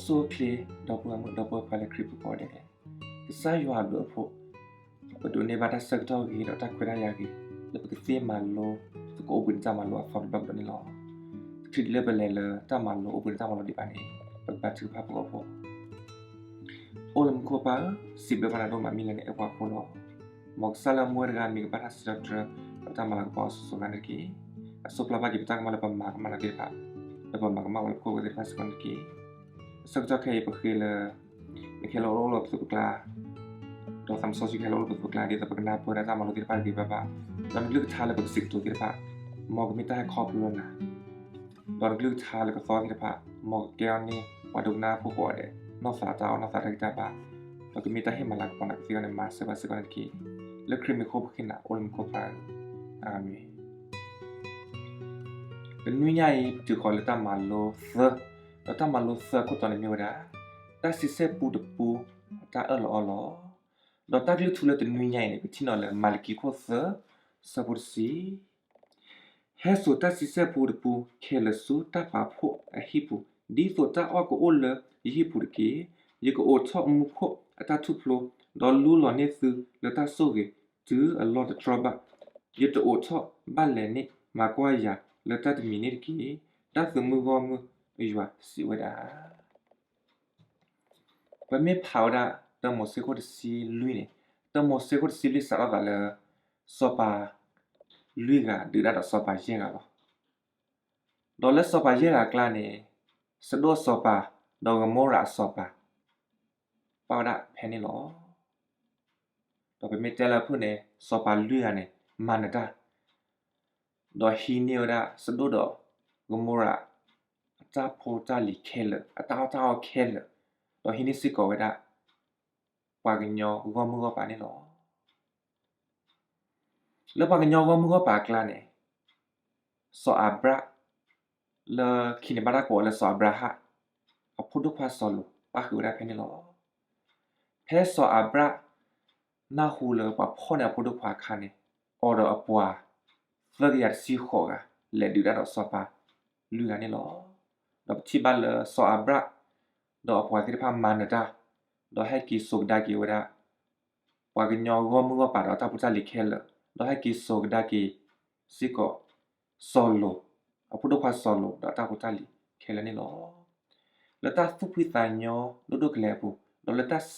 ဆိၣ်ဂ့ၤ ဒီပုၢ်ဝဲၢ်မုၣ်ဒီပုၢ်ဝဲၢ်ခွါလၢခရံာ်ဖိကိးဂၤဒဲး, ကစၢ်ယွၤအဘျုးအဖှိၣ်, ပဒိးန့ၢ်ဘၣ်တၢ်ဆၢကတီၢ်ဂ့ၤဒီးတၢ်ခွဲးတၢ်ယာ်ဂ့ၤ လၢပကသ့မၤလိ သကိးအိၣ်ဘှံးနံၤတၢ်မၤလိအသီတဘျီကဒီးန့ၣ်လီၤ. တချုးဒံးလၢပလဲၤလၢတၢ်မၤလိအိၣ်ဘှံးနံၤတၢ်မၤလိဒံးဘၣ်န့ၣ်, ပကဘါထုကဖၣ်ပဂီၢ်ဖိ အိၣ်လၢမူခိၣ်ပၢ်ဧၢ, စံးဘျုးဘၣ်နၤဒိၣ်မး မ့ၢ်လၢနအဲၣ်ပှၤအဃိလီၤ. မ်ကစၢ်လၢမူဝဲတဂၤ မ့ၢ်ကဘၣ်တၢ်စံးထီၣ်ပတြၢၤ ဒီးတၢ်မၤလၤကပီၤအီၤစိၤစိၤအဃၣ်န့ၣ်တက့ၢ်. အစိပျၢ်ဘၣ်က့ၤပတၢ်ကမၣ်လၢပမၤကမၣ်နၤသ့ၣ်တဖၣ်, လၢပမၤကမၣ်ပှၤလၢပခိၣ်ပဃၢၤသ့ၣ်တဖၣ်စ့ၢ်ကီးန့ၣ်တက့ၢ်. အဆၢကတီၢ်ခဲအံၤပဃ့လၢ နကဟဲလၢအိၣ်လၢပသိးပကျါ, ဒီးသးစီဆှံကဟဲလၢအိၣ်လၢပသိးပကျါ ဒ်သိးပကနၢ်ပၢၢ်ဒၣ်တၢ်မၤလိသ့ၣ်တဖၣ်တဂ့ၤဘၣ်ဘၣ်, ဒီးနကလုၢ်ကထါလၢပကစံးကတိၤသ့ၣ်တဖၣ် မ်ကမ့ၢ်တၢ်ဟဲခီဖျိလၢနၤ ဒီးနကလုၢ်ကထါလၢကသီသ့ၣ်တဖၣ် မ်ကကဲထီၣ်န့ၢ်ပှၤဒိကနၣ်ဖိကိးဂၤဒဲး နီၢ်သးတၢ်အီၣ်နီၢ်သးတၢ်ဂံၢ်တၢ်ဘါ, ဒီးကမ့ၢ်တၢ်ဟ့ၣ်မၤလၤကပီၤနၤကသ့အဂီၢ်န့ၣ် မၤစၢၤဘၣ်စ့ၢ်ကီးန့ၣ်တက့ၢ်. လၢခရံာ်မံၤအဃိပဃ့နၤ အိၣ်လၢမူခိၣ်ပၢ်ဧၢ, အၤမ့ၣ်. တနွံညါအံၤ ပတုၤဃီၤလၢတၢ်မၤလိသၢ, ဒီးတၢ်မၤလိသၢအခိၣ်တီန့ၣ်မ့ၢ်ဝဲဒၣ် တၢ်ဆံဆဲၣ်ပူတပူ အတၢ်အၢၣ်လီၤအီလီၤ. ဒီးတၢ်ကလုၢ်ထူလၢတနွံညါအံၤန့ၣ် ပထံၣ်န့ၢ်လၢမၤလကံခိၣ်သၢ ဆၢဖိတဆံ ဟဲစိာ်တၢ်ဆံဆဲၣ်ပူတပူခဲလၢာ်ဆူတၢ်ပာ်ဖှိၣ်အဟံၣ်ပူၤ, ဒ်သိးတၢ်အီၣ်ကအိၣ်လၢယဟံၣ်ပူၤတက့ၢ်. ယကအိးထီၣ်မူခိၣ်အတၢ်ထူၣ်ဖျိ, ဒီးလူလီၤန့ၢ်သုလၢတၢ်ဆိၣ်ဂ့ၤတုၤအလီၢ်တတြီၢ်ဘၣ်. ယတအိးထီၣ်ဘၣ်လဲၣ်န့ၣ် မၤကွၢ်ယၤလၢတၢ်တမံၤန့ၣ်တက့ၢ်. တၢ်သုးမုၢ်ဂီၢ်မုၢ်ယွၤစံးဝဲဒၣ် ပမ့ၢ်ဖးဝဲဒၣ် တၢမိၤၡ့ခိၣ်တဆံလွံၢ်န့ၣ်, တၢမိၤၡ့ခိၣ်တဆံလွံၢ်စးထီၣ်သးလၢ စီၤပၤလွံၢ်ဂၤဒုးဒၣ်ဒီးစီၤပၤယဲၢ်ဂၤလီၤ. ဒီးလၢစီၤပၤယဲၢ်ဂၤအကျါန့ၣ် စဒိၣ်အစီၤပၤ ဒီးဂမိရၤအစီၤပၤ ပာ်ဝဲဒၣ်ဖဲန့ၣ်လီၤ. ဒီးပမ့ၢ်တဲလၢအဖုၣ်န့ၣ် စီၤပၤလွံၢ်ဂၤန့ၣ် မၤနၢၤတၢ် ဒီးဟံးန့ၢ်ဝဲဒၣ်စဒိၣ်ဒီးဂမိရၤ အတၢ်ဖိတၢ်လံၤခဲလၢာ်, အတၢ်အီၣ်တၢ်အီခဲလၢာ်, ဒီးဟံးန့ၢ်စ့ၢ်ကီးဝဲဒၣ် ပှၤကညီဂီၢ်မုၢ်ဂီၢ်ပၤန့ၣ်လီၤ. လၢပှၤကညီဂီၢ်မုၢ်ဂီၢ်ပၤအကျါန့ၣ် စီၤအၤဘြၣ် လၢခံန့ၣ်ဘၣ်တၢ်ကိးအီၤလၢစီၤအၤဘြၤဟၣ် အဖိဒိၣ်ခွါစီၤလိာ် ပၣ်ဃုာ်ဝဲဒၣ်ဖဲန့ၣ်လီၤ. ဖဲစီၤအၤဘြၣ် နၢ်ဟူလၢပှၤဖီၣ်န့ၢ်အဖိဒိၣ်ခွါအခါန့ၣ် အီၤဒီးအပှၤ သၢကယၤတဆံဃိးဂၤ လဲၤဒုးဒၣ်ဒီးစီၤပၤလွံၢ်ဂၤန့ၣ်လီၤ. ဒီးပထံၣ်ဘၣ်လၢစီၤအၤဘြၣ် ဒီးအပှၤသ့ၣ်တဖၣ်မၤနၢၤတၢ်, ဒီးဟဲက့ၤစိာ်ကဒါက့ၤဝဲဒၣ် ပှၤကညီဂီၢ်မုၢ်ဂီၢ်ပၤဒီးတၢ်ဖိတၢ်လံၤခဲလၢာ်, ဒီးဟဲက့ၤစိာ်ကဒါက့ၤစ့ၢ်ကီး စီၤလိာ်, အဖိဒိၣ်ခွါစီၤလိာ်ဒီးတၢ်ဖိတၢ်လံၤခဲလၢာ်န့ၣ်လီၤ. လၢတၢ်သူၣ်ဖှံသးညီဒိၣ်ဒိၣ်ကလဲာ်အ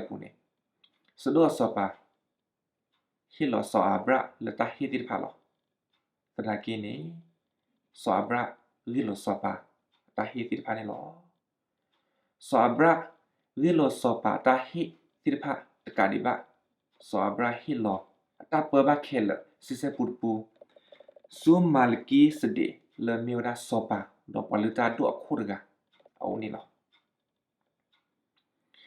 ပူၤ, ဒီးလၢတၢ်စံးဘျုးစံးဖှိၣ်ဒိၣ်ဒိၣ်ကလဲာ်အပူၤန့ၣ် စဒိၣ်အစီၤပၤ ဟ့ၣ်လီၤစီၤအၤဘြၣ်လၢတၢ်ဟ့ၣ်သ့ၣ်တဖၣ်လီၤ. သနာ်က့န့ၣ် စီၤအၤဘြၣ်ဂ့ၢ်လိာ်စီၤပၤအတၢ်ဟ့ၣ်သ့ၣ်တဖၣ်န့ၣ်လီၤ. စီၤအၤဘြၣ်ဂ့ၢ်လိာ်စီၤပၤအတၢ်ဟ့ၣ်သ့ၣ်တဖၣ်တကးဒံးဘၣ်, စီၤအၤဘြၣ်ဟ့ၣ်လီၤအတၢ်ပၢဘၣ်ခဲလၢာ် ဆံဆဲၣ်ပူတပူ ဆူမၤလကံစဒံး လၢမ့ၢ်ဝဲဒၣ်စီၤပၤ ဒီးပှၤလုၢ်တၢ်အဒိၣ်အခိၣ်တဂၤအအိၣ်န့ၣ်လီၤ.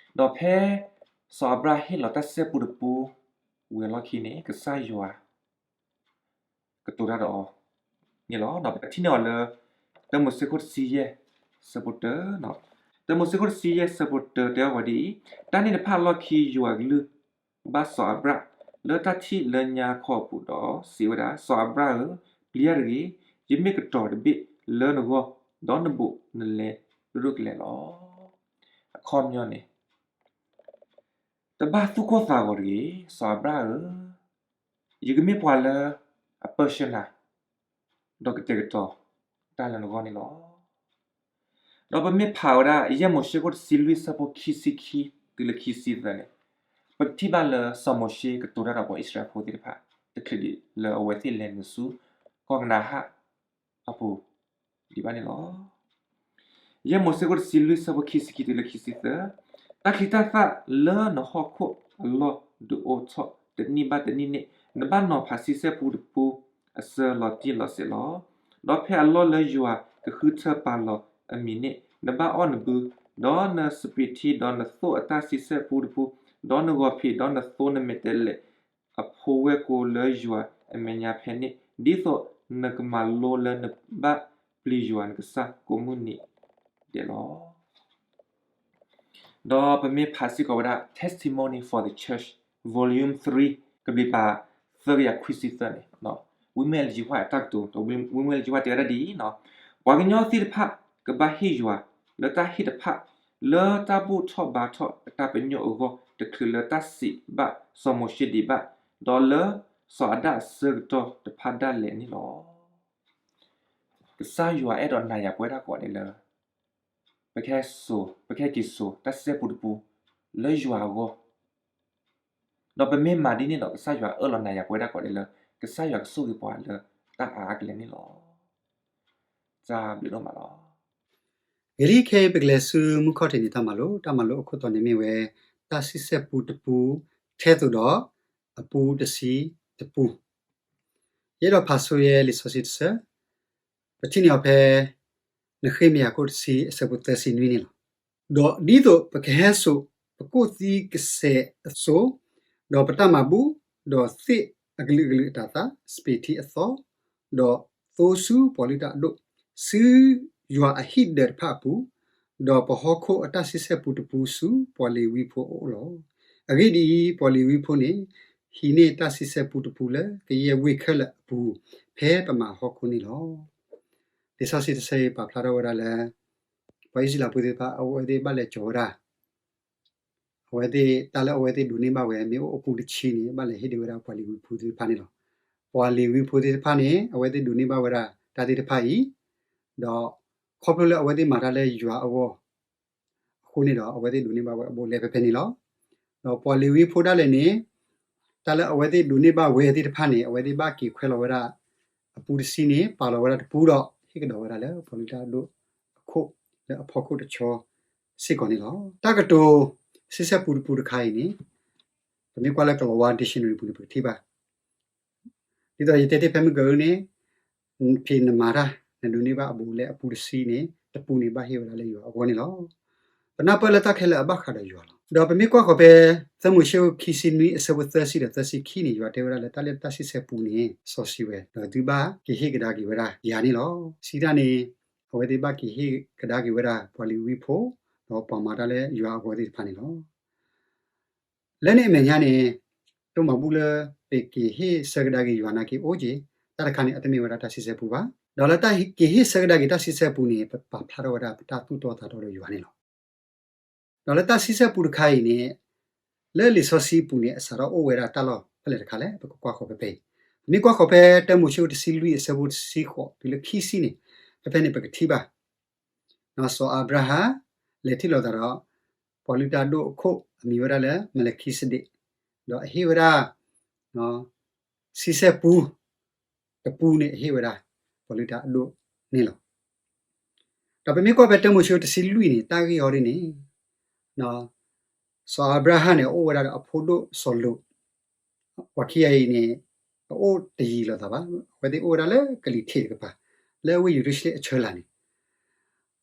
ဒီးဖဲ စီၤအၤဘြၣ်ဟ့ၣ်လီၤတၢ်ဆံဆဲၣ်ပူတပူ ဝံၤအလီၢ်ခံန့ၣ် ကစၢ်ယွၤ ကတိၤတၢ်ဒီးအီၤန့ၣ်လီၤ. ဒီးပထံၣ်န့ၢ်အီၤလၢ တၢမိၤၡ့ခိၣ်တဆံယဲၢ် ဆၢဖိတၢ, တၢမိၤၡ့ခိၣ်တဆံယဲၢ် ဆၢဖိတၢ တဲအီၤဝဲဒ်အံၤ, တၢ်န့ၣ်တဖၣ်အလီၢ်ခံ ယွၤကလုၢ်ဘၣ်စီၤအၤဘြၣ် လၢတၢ်ထံၣ်လၢညါခီအပူၤဒီးစံးဝဲဒၣ်, စီၤအၤဘြၣ်ဧၢ, ပျံၤတၢ်တဂ့ၤ, ယမ့ၢ်ကတီၤတဘ့ၣ်လၢနဂီၢ်, ဒီးနဘူးနလဲဒိၣ်ဒိၣ်ကလဲာ်လီၤ. အခီပညီန့ၣ် တဘၣ်သူၣ်ကိၢ်သးဂီၤတဂ့ၤ, စီၤအၤဘြၣ်ဧၢ, ယကမ့ၢ်ပှၤလၢအပၢဆှၢနၤ, ဒီးကတဲာ်ကတီၤတၢ်လၢနဂီၢ်န့ၣ်လီၤ. ဒီးပမ့ၢ်ဖးဝဲဒၣ် ယဲၢ်မိၤၡ့ခိၣ်တဆံလွံၢ် ဆၢဖိခံဆံခံ တုၤလၢခံဆံသၢန့ၣ်, ပကထံၣ်ဘၣ်လၢစီၤမိၤၡ့ကတိၤတၢ်ဒီးပှၤအံၣ်စရ့လးဖိသ့ၣ်တဖၣ် တချုးဒံးလၢအဝဲသ့ၣ်လဲၤနုာ်ဆူကီၢ်ကနၤအၣ်အပူၤဒံးဘၣ်န့ၣ်လီၤ. ယဲၢ်မိၤၡ့ခိၣ်တဆံလွံၢ် ဆၢဖိခံဆံခံ တုၤလၢခံဆံသၢ, တၢ်ချံတၢ်သၣ်လၢနဟီၣ်ခိၣ်အလီၢ်ဒုးအိၣ်ထီၣ်တနံၣ်ဘၣ်တနံၣ်န့ၣ်, နဘၣ်နီၤဖးဆံဆဲၣ်ပူတပူအစၢၤလီၤတံၢ်လီၤဆဲးလီၤ. ဒီးဖဲအလီၢ်လၢယွၤကဃုထၢပာ်လီၤအမံၤန့ၣ်, နဘၣ်အီၣ်နဘု, ဒီးနစပံးထံ, ဒီးနသိၣ်အတၢ်ဆံဆဲၣ်ပူတပူ, ဒီးနဂီၤဖံး, ဒီးနသိနမဲာ်တဲးလဲး အဖိဝဲၢ်ကိလၢယွၤအမဲာ်ညါဖဲန့ၣ်, ဒ်သိးနကမၤလိလၢနဘၣ်ပျံၤယွၤနကစၢ်ကိးမုၢ်နံၤဒဲးလီၤ. ဒီးပမ့ၢ်ဖးစ့ၢ်ကီးဝဲဒၣ် Testimony for the Church, Volume three, ကဘျံးပၤသၢကယၤခွံဆံသၢန့ၣ်, ဝံမ့ၢ်လၢယဟၣ်အတၢ်ကတိၤ, ဝံမ့ၢ်လၢယဟၣ်တဲဝဲဒၣ်ဒ်အံၤ, ပှၤကညီသ့ၣ်တဖၣ်ကဘၣ်ဟ့ၣ်ယွၤ လၢတၢ်ဟ့ၣ်တဖၣ်, လၢတၢ်ဘူၣ်ထီၣ်ဘါထီၣ်အတၢ်ပညိၣ်အဂီၢ် တချုးလၢတၢ်စံးဘၣ်စီၤမိၤၡ့ဒံးဘၣ်, ဒီးလၢစီၤအၤဒၣ်အဆၢကတီၢ်တဖၣ်ဒၣ်လဲာ်န့ၣ်လီၤ. ကစၢ်ယွၤအဲၣ်ဒိးနၤယၤပဝဲဒၣ်ကိးဂၤဒဲးလၢ ပကဟဲစိာ်, ပကဟဲက့ၤစိာ်တၢ်ဆံဆဲပူတပူ လၢယွၤအဂီၢ်, ဒီးပမ့ၢ်မၤဒ်န့ၣ်ဒီး ကစၢ်ယွၤအၢၣ်လီၤနၤယၤပဝဲဒၣ်ကိးဂၤဒဲးလၢ ကစၢ်ယွၤကဆိၣ်ဂ့ၤပှၤလၢတၢ်အါအါကလဲာ်န့ၣ်လီၤ. တၢ်ဘျုးဒိၣ်မးလီၤ. ဂ့ၤလံ ခဲအံၤပကလဲၤဆူမုၢ်ခီၣ်ထံးန့ၣ်တၢ်မၤလိ, တၢ်မၤလိအခိၣ်တီန့ၣ်မ့ၢ်ဝဲ တၢ်ဆံဆဲပူတပူ ထဲသိးဒီးအပူတဆံတပူ. ယအဲၣ်ဒိးဖးဆိယဲလံာ်စီဆှံတဆၢ, ပထံၣ်န့ၢ်အီၤဖဲ နဃ့မယၤခိၣ်တဆံအဆၢဖိသၢဆံနွံန့ၣ်လီၤ. ဒီးဒ်သိးပကဟဲစိာ် ပကိၣ်သံကစဲးအစိ, ဒီးပတၢ်မၤဘူၣ်, ဒီးသ့ၣ်အကလုာ်ကလုာ်အတၤသၣ်, စပံးထံအသီ, ဒီးသိဆူပှၤလုၢ်တၢ်အဒိၣ်, ဆူယွၤအဟံၣ်ဒၢးတဖၣ်အပူၤ, ဒီးပဟီၣ်ခိၣ်အတၢ်ဆံဆဲပူတပူဆူပှၤလ့ၤဝံဖိအအိၣ်လီၤ. အဂ့ၢ်ဒ်အံၤ, ပှၤလ့ၤဝံဖိန့ၣ် ဟံးန့ၢ်တၢ်ဆံဆဲပူတပူလၢကယဲၢ်ဝ့ၢ်ခဲလၢာ်အပူၤ ဖဲပမၤဟီၣ်ခိၣ်န့ၣ်လီၤ. လံာ်စီဆှံတဆၢအံၤပာ်ဖျါထီၣ်ဝဲဒၣ်လၢ ပှၤအံၣ်စရ့လးဖိသ့ၣ်တဖၣ် အဝဲသ့ၣ်ဘၣ်လဲၤကၠီၤဝဲဒၣ် အဝဲသ့ၣ် တၢ်လၢအဝဲသ့ၣ်ဒိးန့ၢ်ဘၣ်ဝဲ မ့ၢ်အိၣ်အပူတဆံန့ၣ် ဘၣ်လဲၤဟ့ၣ်ဒုးဝဲဒၣ်ပှၤလ့ၤဝံဖိသ့ၣ်တဖၣ်န့ၣ်လီၤ. ပှၤလ့ၤဝံဖိသ့ၣ်တဖၣ်န့ၣ် အဝဲသ့ၣ်ဒိးန့ၢ်ဘၣ်ဝဲဒၣ်တၢ်သ့ၣ်တဖၣ်အံၤ, ဒီးခီဖျိလၢအဝဲသ့ၣ်မၤတၢ်လၢယွၤအဂီၢ် အဃိန့ၣ်ဒီး အဝဲသ့ၣ်ဒိးန့ၢ်ဘၣ်ဝဲအဘူးအလဲဖဲဖဲန့ၣ်လီၤ. ဒီးပှၤလ့ၤဝံဖိဒၣ်လဲာ်န့ၣ် တၢ်လၢအဝဲသ့ၣ်ဒိးန့ၢ်ဘၣ်ဝဲသ့ၣ်တဖၣ်န့ၣ် အဝဲသ့ၣ်ဘၣ်က့ၤခွဲးလီၤဝဲဒၣ် အပူတဆံန့ၣ် ပာ်လီၤဝဲဒၣ်တပူဒီး ဟ့ၣ်ကဒီးဝဲဒၣ်လၢပှၤလုၢ်တၢ်အဒိၣ်အခိၣ် လၢအဖီခိၣ်တဆီစ့ၢ်ကီးန့ၣ်လီၤ. တၢ်ကတိၤ ဆံဆဲပူတပူတခါအံၤန့ၣ် ပမ့ၢ်ကွၢ်လၢကလၤဝါ dictionary ပူၤန့ၣ် ပကထံၣ်ဘၣ် ဒ်သိးယတဲတ့ၢ်ဖဲမုၢ်ကနံၤန့ၣ် ဖဲနမၤတၢ် နဒိးန့ၢ်ဘၣ်အဘူးအလဲအပူတဆံန့ၣ် တပူန့ၣ် ဘၣ်ဟ့ၣ်ဝဲဒၣ်လၢယွၤအဂီၢ်န့ၣ်လီၤ. ပနၢ်ပၢၢ်လၢတၢ်ခဲလၢာ်အဘၣ်ဃးဒီးယွၤလီၤ. ဒီးပမ့ၢ်ကွၢ်ဃီၤဖဲ သၢမိၤၡ့ခံဆံနွံအဆၢဖိသၢဆံဒီးသၢဆံခံန့ၣ် ယွၤတဲဝဲဒၣ်လၢတၢ်လၢတၢ်ဆံဆဲပူန့ၣ် စီဆှံဝဲ ဒီးသုဘၣ်က့ၤဟ့ၣ်ကဒါက့ၤဝဲဒၣ်ယၤန့ၣ်လီၤ. စံးတၢ်န့ၣ် အဝဲသ့ၣ်ဘၣ်က့ၤဟ့ၣ်ကဒါက့ၤဝဲဒၣ် ပှၤလ့ၤဝံဖိ ဒီးပှၤမၤတၢ်လၢယွၤအဂီၢ်သ့ၣ်တဖၣ်န့ၣ်လီၤ. လၢန့ၣ်အမဲာ်ညါန့ၣ် တိၢ်မၤဘူၣ်လၢ ပက့ၤဟ့ၣ်ဆၢကဒါက့ၤယွၤနာ်က့အိၣ်က့ၤ တၢ်တခါန့ၣ် အတမ့ၢ်ဝဲဒၣ်တၢ်ဆံဆဲပူဘၣ်. ဒီးလၢတၢ်က့ၤဟ့ၣ်ဆၢကဒါက့ၤတၢ်ဆံဆဲပူန့ၣ် ပပာ်ဖျါထီၣ်ဝဲဒၣ်ပတၢ်သူၣ်တီသးတီဒီးယွၤန့ၣ်လီၤ. ဒီးလၢတၢ်ဆံဆဲပူတခါအံၤန့ၣ် လၢလံာ်စီဆှံပူၤန့ၣ် အစးထီၣ်အိၣ်ဝဲဒၣ်တၢ်လီၢ်ဖဲလဲၣ်တခါလဲၣ် ပကကွၢ်ဃီၤဖဲဖဲအံၤ. ပမ့ၢ်ကွၢ်ဃီၤဖဲတၢမိၤၡ့တဆံလွံၢ်အဆၢဖိတဆံဃိးတုၤလၢခံဆံန့ၣ် ဖဲဖဲန့ၣ်ပကထံၣ်ဘၣ် စီၤအၤဘြၤဟၣ် လဲၤထံၣ်လိာ်သးဒီး ပှၤလုၢ်တၢ်ဒိၣ်အခိၣ် အမံၤဝဲဒၣ်လၢမလခံစဒ့း, ဒီးအဟ့ၣ်ဝဲဒၣ် ဆံဆဲပူ တပူန့ၣ်အဟ့ၣ်ဝဲဒၣ် ပှၤလုၢ်တၢ်အဒိၣ်န့ၣ်လီၤ. ဒီးပမ့ၢ်ကွၢ်ဖဲတၢမိၤၡ့တဆံလွံၢ်န့ၣ် တၢ်ဂ့ၢ်အီၤဒ်န့ၣ် စီၤအၤဘြၤဟၣ်န့ၣ် အအိၣ်ဝဲဒၣ်ဒီးအဖိဒိၣ်စီၤလိာ်, ပှၤခံဂၤအံၤန့ၣ် အအိၣ်တယံၤလိာ်သးဘၣ်, အဝဲသ့ၣ်အိၣ်ဝဲဒၣ်လၢကလံၤထံးတကပၤ လၢဝ့ၢ်ယရူၤၡလ့ၣ်အဆၢလာ်န့ၣ်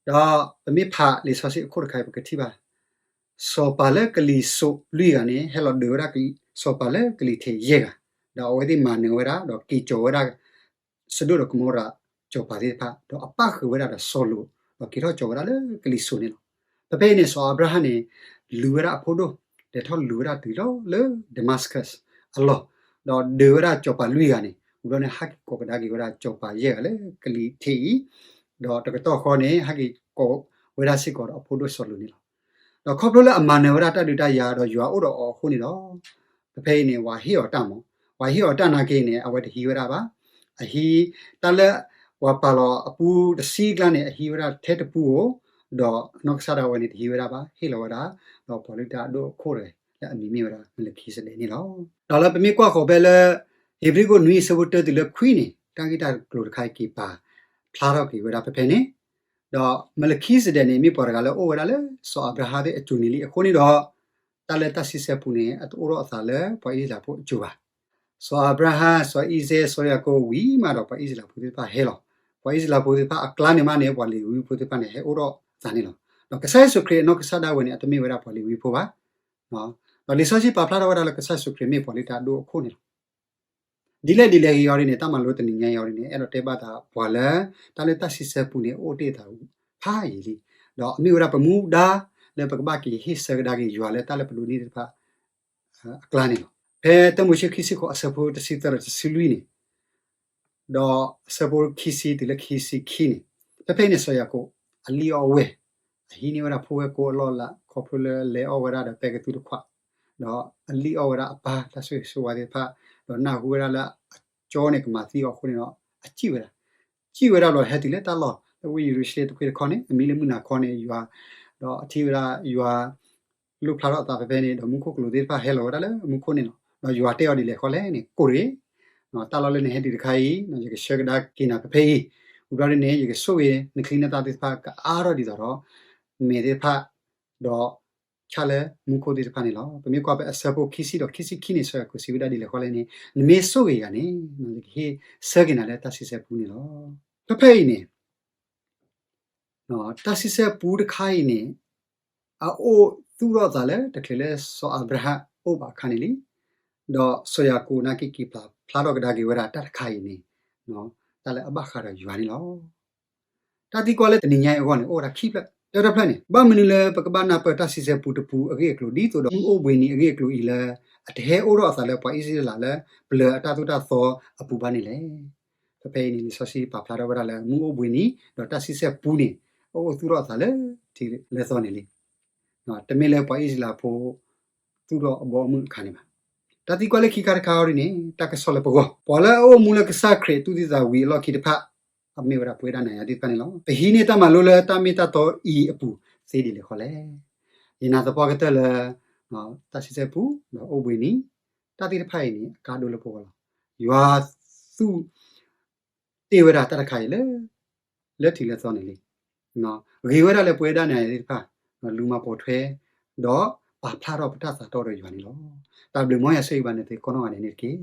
ဒီးပမ့ၢ်ဖးလံာ်စီဆှံအခိၣ်တခါအံၤ ပကထံၣ်ဘၣ် စီၤပၤလၢကလံၤစိးလွံၢ်ဂၤန့ၣ် ဟဲလီၤဒုးဝဲဒၣ်စီၤပၤလၢကလံၤထံးယဲၢ်ဂၤ, ဒီးအဝဲသ့ၣ်မၤနၢၤဝဲဒၣ် ဒီးက့ၤကၠီၤဝဲဒၣ် စဒိၣ်ဒီးကမိရၤစီၤပၤသ့ၣ်တဖၣ်, ဒီးအပၣ်ဃုာ်ဝဲဒၣ်ဒီးစီၤလိာ်, ဒီးက့ၤထီၣ်ကၠီၤဝဲဒၣ်လၢကလံၤစိးန့ၣ်လီၤ. ဖဲဖဲအံၤန့ၣ် စီၤအၤဘြၤဟၣ်န့ၣ် လူၤဝဲဒၣ်အဖိဒိၣ် လဲၤထီၣ်လူၤဝဲဒၣ်တုၤလီၤလၢ Damascus အလီၢ်, ဒီးဒုးဝဲဒၣ်စီၤပၤလွံၢ်ဂၤန့ၣ် ဝံၤဘျီန့ၣ် ဟဲက့ၤကိးကဒါက့ၤဝဲဒၣ်စီၤပၤယဲၢ်ဂၤလၢကလံၤထံးအံၤ, ဒီးတကတီၢ်ဃီန့ၣ် ဟဲက့ၤကိးဝဲဒၣ်စ့ၢ်ကီးဒီးအဖိဒိၣ်စီၤလိာ်န့ၣ်လီၤ. ဒီးခီဖျိလၢအမၤနၢၤဝဲဒၣ်တၢ်ဒုးတၢ်ယၤဒီးယွၤအိၣ်ဒီးအီၤအဃိန့ၣ်ဒီး ဖဲဖဲအံၤန့ၣ် ဝၤဟ့ၣ်အီၤတၢ်မး, ဝၤဟ့ၣ်အီၤတၢ်နာ်က့န့ၣ် အဝဲတဟံးဝဲဒၣ်ဘၣ်, အဟံး တၢ်လၢ ဝၤပာ်လီၤအပူတဆံအကျါန့ၣ် အဟံးဝဲဒၣ်ထဲတပူဧိၤ, ဒီးအနီၢ်ကစၢ်ဒၣ်ဝဲန့ၣ်တဟံးဝဲဒၣ်ဘၣ်, ဟ့ၣ်လီၤဝဲဒၣ် ဒီးပှၤလုၢ်တၢ်အဒိၣ်အခိၣ်တဂၤ လၢအမံၤမ့ၢ်ဝဲဒၣ် မလခံစဒဲးန့ၣ်လီၤ. ဒီးလၢပမ့ၢ်ကွၢ်ဃီၤဖဲလၢ ဧ့ၤဘြံၤခိၣ်နွံအဆၢဖိတၢတုၤလၢခွံန့ၣ် တၢ်ဂ့ၢ်တၢ်ကျိၤတခါအံၤက့ၤပာ်ဖျါထီၣ်က့ၤဝဲဒၣ်ဖဲဖဲန့ၣ်, ဒီးမလခံစဒဲးန့ၣ် မ့ၢ်ပှၤတဂၤလၢအိၣ်ဝဲဒၣ်လၢစီၤအၤဘြၤဟၣ်သ့ၣ်အစိၤန့ၣ်လံအဃိန့ၣ်ဒီး တၢ်လၢတၢ်ဆံဆဲပူန့ၣ် အတအိၣ်ထီၣ်အသးလၢပှၤအံၣ်စရ့လးဖိအစိၤဘၣ်. စီၤအၤဘြၤဟၣ်, စီၤအံၤစဲး, စီၤယၤကိာ်ဝံၤမးဒီး ပှၤအံၣ်စရ့လးဖိသ့ၣ်တဖၣ်ဟဲလီၤ. ပှၤအံၣ်စရ့လးဖိသ့ၣ်တဖၣ်အကျါန့ၣ်မးန့ၣ် ပှၤလ့ၤဝံဖိသ့ၣ်တဖၣ်န့ၣ် ဟဲအိၣ်ထီၣ်အသးန့ၣ်လီၤ. ဒီးကစၢ်ယ့ၣ်ၡူးခရံာ်အနီၢ်ကစၢ်ဒၣ်ဝဲန့ၣ် အတမ့ၢ်ဝဲဒၣ်ပှၤလ့ၤဝံဖိဘၣ်. ဒီးလံာ်စီဆှံပာ်ဖျါထီၣ်ဝဲဒၣ်လၢကစၢ်ယ့ၣ်ၡူးခရံာ်မ့ၢ်ပှၤလုၢ်တၢ်အဒိၣ်အခိၣ်န့ၣ်လီၤ. ဒ်လဲၣ်ဒ်လဲၣ်ဂ့ၤအီၤဒ်န့ၣ် တၢ်မၤလိတနံၤညါအံၤအီၤဒ်န့ၣ် အဲၣ်ဒိးတဲဘၣ်သးပှၤလၢ တၢ်လၢတၢ်ဆံဆဲပူန့ၣ် အိၣ်တ့ၢ်သးဖးယံာ်လံ. ဒီးအမ့ၢ်ဝဲဒၣ်ပမူဒါလၢပကဘၣ်က့ၤဟ့ၣ်ဆၢကဒါက့ၤယွၤလၢတၢ်လၢပဒိးန့ၢ်သ့ၣ်တဖၣ် အကျါန့ၣ်လီၤ. ဖဲတၢမိၤၡ့ခံဆံဃိးအဆၢဖိတဆံသၢဒီးတဆံလွံၢ်န့ၣ် ဒီးအဆၢဖိခံဆံတုၤလၢခံဆံခံန့ၣ် ဖဲဖဲအံၤန့ၣ် စီၤယၤကိာ် အလံၣ်အီၣ်ဝဲၢ် အဟံးန့ၢ်ဝဲဒၣ်ဖိဝဲၢ်ကိအလီၢ်အလၤ ခီဖျိလၢလဲၤအီၣ်ဝဲဒၣ်ဒီးပဲကသူတခွး, ဒီးအလံၣ်အီၣ်ဝဲဒၣ်အပၢ်တၢ်ဆိၣ်ဂ့ၤဆိၣ်ဝါသ့ၣ်တဖၣ်, ဒီးနၢ်ဟူဝဲဒၣ်လၢအကၠီန့ၣ်ကမၤသံအီၤအဃိန့ၣ်ဒီး အစံၣ်ဝဲဒၣ်, စံၣ်ဝဲဒၣ်ဘျီဟဲတုၤလၢတၢ်လီၢ် လၢဝ့ၢ်ယရူၤၡလ့ၣ်တခွ့တခီန့ၣ် အမံၤလၢမုၢ်နၤခီန့ၣ် ယွၤ, ဒီးအထံၣ်ဝဲဒၣ်ယွၤ လိၣ်ဖျါထီၣ်အသးဖဲဖဲန့ၣ် ဒီးမူခိၣ်ကလူးသ့ၣ်တဖၣ်ဟဲလီၤဝဲဒၣ်လၢမူခိၣ်န့ၣ်လီၤ. ဒီးယွၤတဲအီၤဒ်လဲၣ်ဃီလဲၣ်န့ၣ် ကိၢ်တဂ့ၤ, တၢ်လီၢ်လၢနဟဲတုၤတခါအံၤ ယကဆှၢကဒါက့ၤနၤဖဲဖဲအံၤ, ဝံၤဘျီဒ်န့ၣ် ယကဆိၣ်ဂ့ၤနချံနသၣ်သ့ၣ်တဖၣ်ကအါထီၣ်ဒ်သိးဒီး မဲာ်သ့ၣ်တဖၣ် ဒီးဆၣ်လၢမူခိၣ်သ့ၣ်တဖၣ်န့ၣ်လီၤ. ပမ့ၢ်ကွၢ်ဖဲအဆၢဖိခံဆံဒီးခံဆံခံန့ၣ် စီၤယၤကိာ်စံးဝဲဒၣ်ဒ်လဲၣ်ဃီလဲၣ်န့ၣ် နမ့ၢ်ဆိၣ်ဂ့ၤယၤန့ၣ် ယကဟ့ၣ်ဆၢက့ၤနၤလၢတၢ်ဆံဆဲပူန့ၣ်လီၤ. ဖဲဖဲအံၤန့ၣ် တၢ်ဆံဆဲပူတခါအံၤန့ၣ် အအိၣ်သူၣ်ထီၣ်အသးလၢတချုးလၢစီၤအၤဘြၤဟၣ်အိၣ်ဘၣ်အခါန့ၣ်လံ. ဒီးစီၤယၤကိာ်နာ်က့က့ၤပာ်ဖျါထီၣ်ကဒါက့ၤဝဲဒၣ်တၢ်တခါအံၤန့ၣ် တၢ်လၢအဘၣ်ဃးဒီးယွၤန့ၣ်လီၤ. တၢ်သံကွၢ်လၢတနံၤညါအံၤအဂီၢ်န့ၣ် အိၣ်ဝဲဒၣ်ခံဖျၢၣ်, တၢတဖျၢၣ်န့ၣ် ဘၣ်မနုၤလၢပကဘၣ်နၢ်ပၢၢ်တၢ်ဆံဆဲပူတပူအဂ့ၢ်အကျိၤ ဒ်သိးဒီးမုၢ်အိၣ်ဘှံးနံၤအဂ့ၢ်အကျိၤအံၤလၢ အတဟဲအိၣ်ထီၣ်အသးလၢပှၤအံၣ်စရ့လးလၢပျၢၤအတၢ်သိၣ်တၢ်သီအပူၤဘၣ်န့ၣ်လဲၣ်. ဖဲဖဲအံၤန့ၣ် လံာ်စီဆှံပာ်ဖျါထီၣ်ဝဲဒၣ်လၢမုၢ်အိၣ်ဘှံးနံၤ ဒီးတၢ်ဆံဆဲပူန့ၣ် အအိၣ်သူၣ်ထီၣ်အသးလၢထံးလၢသီန့ၣ်လံ. တမ့ၢ်လၢပှၤအံၣ်စရ့လးဖိ သူၣ်ထီၣ်အဘီအမုၢ်အခါန့ၣ်ဘၣ်. တၢ်သံကွၢ်လၢခံခါတခါအံၤန့ၣ် တၢ်ကစီၣ်လၢပဂီၢ် ပှၤလၢအအိၣ်မူလၢကစၢ်ခရံာ်တူၢ်သံသးဝံၤအလီၢ်ခံတဖၣ် အမ့ၢ်ဝဲဒၣ်ပဝဲဒၣ်နၤယၤသ့ၣ်တဖၣ်န့ၣ်လီၤ. ပဟံးန့ၢ်တၢ်မၤလိလၢတၢ်မ့ၢ်တၢ်တီအံၤအပူၤသ့ဒ်လဲၣ်ဃီလဲၣ်. ယနာ်သပှၢ်ကတၢၢ်လၢ တၢ်ဆံဆဲပူ ဒီးအိၣ်ဘှံးနံၤ တၢ်သ့ၣ်တဖၣ်အံၤန့ၣ် အကါဒိၣ်လၢပဂီၢ်လီၤ. ယွၤသူၣ် တ့ၢ်ဝဲဒၣ်တၢ်တခါအံၤလၢ လၢထံးလၢသီန့ၣ်လံ. ဂ့ၤဝဲဒၣ်လၢပဝဲဒၣ်နၤယၤသ့ၣ်တဖၣ် လူၤမၤပိာ်ထွဲ ဒီးပာ်ဖျါထီၣ်ပတၢ်သးတီဒီးယွၤန့ၣ်လီၤ. တၢ်ဘျုးမ်ယွၤဆိၣ်ဂ့ၤဘၣ်နသုကိးနီၢ်ဂၤဒဲးန့ၣ်တက့ၢ်.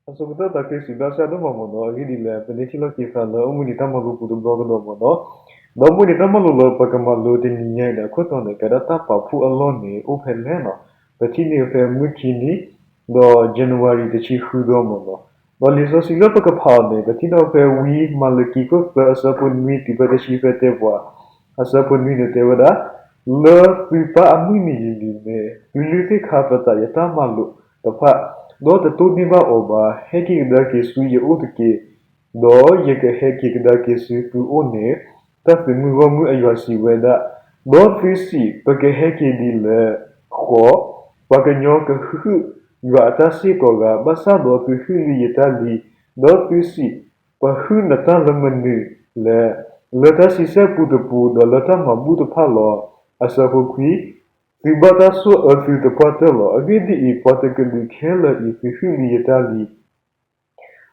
အဆိကတၢၢ်သးခုစံးဘျုးစံးဒိၣ်မးမ့ၢ်နီၤ, အဂ့ၢ်ဒ်လဲၣ် ပန့ၢ်ထံၣ်လိာ်က့ၤသးလၢအိၣ်မူနံၤတၢ်မၤလိပူၤတဘျီကဒီးမ့ၢ်နီၤ, ဒီးအိၣ်မူနံၤတၢ်မၤလိလၢပကမၤလိတနံၤညါအံၤန့ၣ် အခိၣ်တီန့ၣ် ကဲဒၣ်တၢ်ပာ်ဖှိၣ်အလီၢ်န့ၣ် အိၣ်ဖဲလဲၣ်နီၤ, ပထံၣ်န့ၢ်ဖဲမုၢ်ခံနံၤ ဒီး January တဆံဃုသီမ့ၢ်နီၤ, ဒီးလံာ်စီဆှံလၢပကဖးအီၤန့ၣ် ပထံၣ်န့ၢ်ဖဲဝံမၤလကံခိၣ်သၢအဆၢဖိနွံတုၤဖဲတဆံဖဲတဲပှၤ, အဆၢဖိနွံန့ၣ်တဲဝဲဒၣ် လၢသုပၢ်အမုၢ်နံၤလံၤလံၤန့ၣ် သုလုၢ်သ့ၣ်ခါပသးယတၢ်မၤလိာ်တဖၣ်, ဒီးတတိၢ်န့ၢ်ဘၣ်အီၤဘၣ်, ဟဲက့ၤကဒါက့ၤဆူယအိၣ်တက့ၢ်, ဒီးယကဟဲက့ၤကဒါက့ၤဆူသုအိၣ်န့ၣ်, တၢ်သုးမုၢ်ဂီၢ်မုၢ်အယွၤစံးဝဲဒၣ်, ဒီးသုစံး, ပကဟဲက့ၤဒ်လဲၣ်ဃီ, ပှၤကညီကဟုၣ်ယွၤအတၢ်စ့ၢ်ကီးဂၤ, ဘၣ်ဆၣ်ဒီးသုဟုၣ်လံယတၢ်လံ, ဒီးသုစံး, ပှၤဟုၣ်နတၢ်လၢမနုၤလဲၣ်, လၢတၢ်ဆံဆဲပူတပူ, ဒီးလၢတၢ်မၤဘူၣ်တဖၣ်လီၤ. အဆၢဖိခွံ, သုဘၣ်တၢ်ဆိၣ်အၢသုသပှၢ်တၢၢ်လီၤ. အဂ့ၢ်ဒ်အံၤ, ပှၤတကလုာ်ခဲလၢာ်အံၤ သုဟုၣ်လံယတၢ်လံ.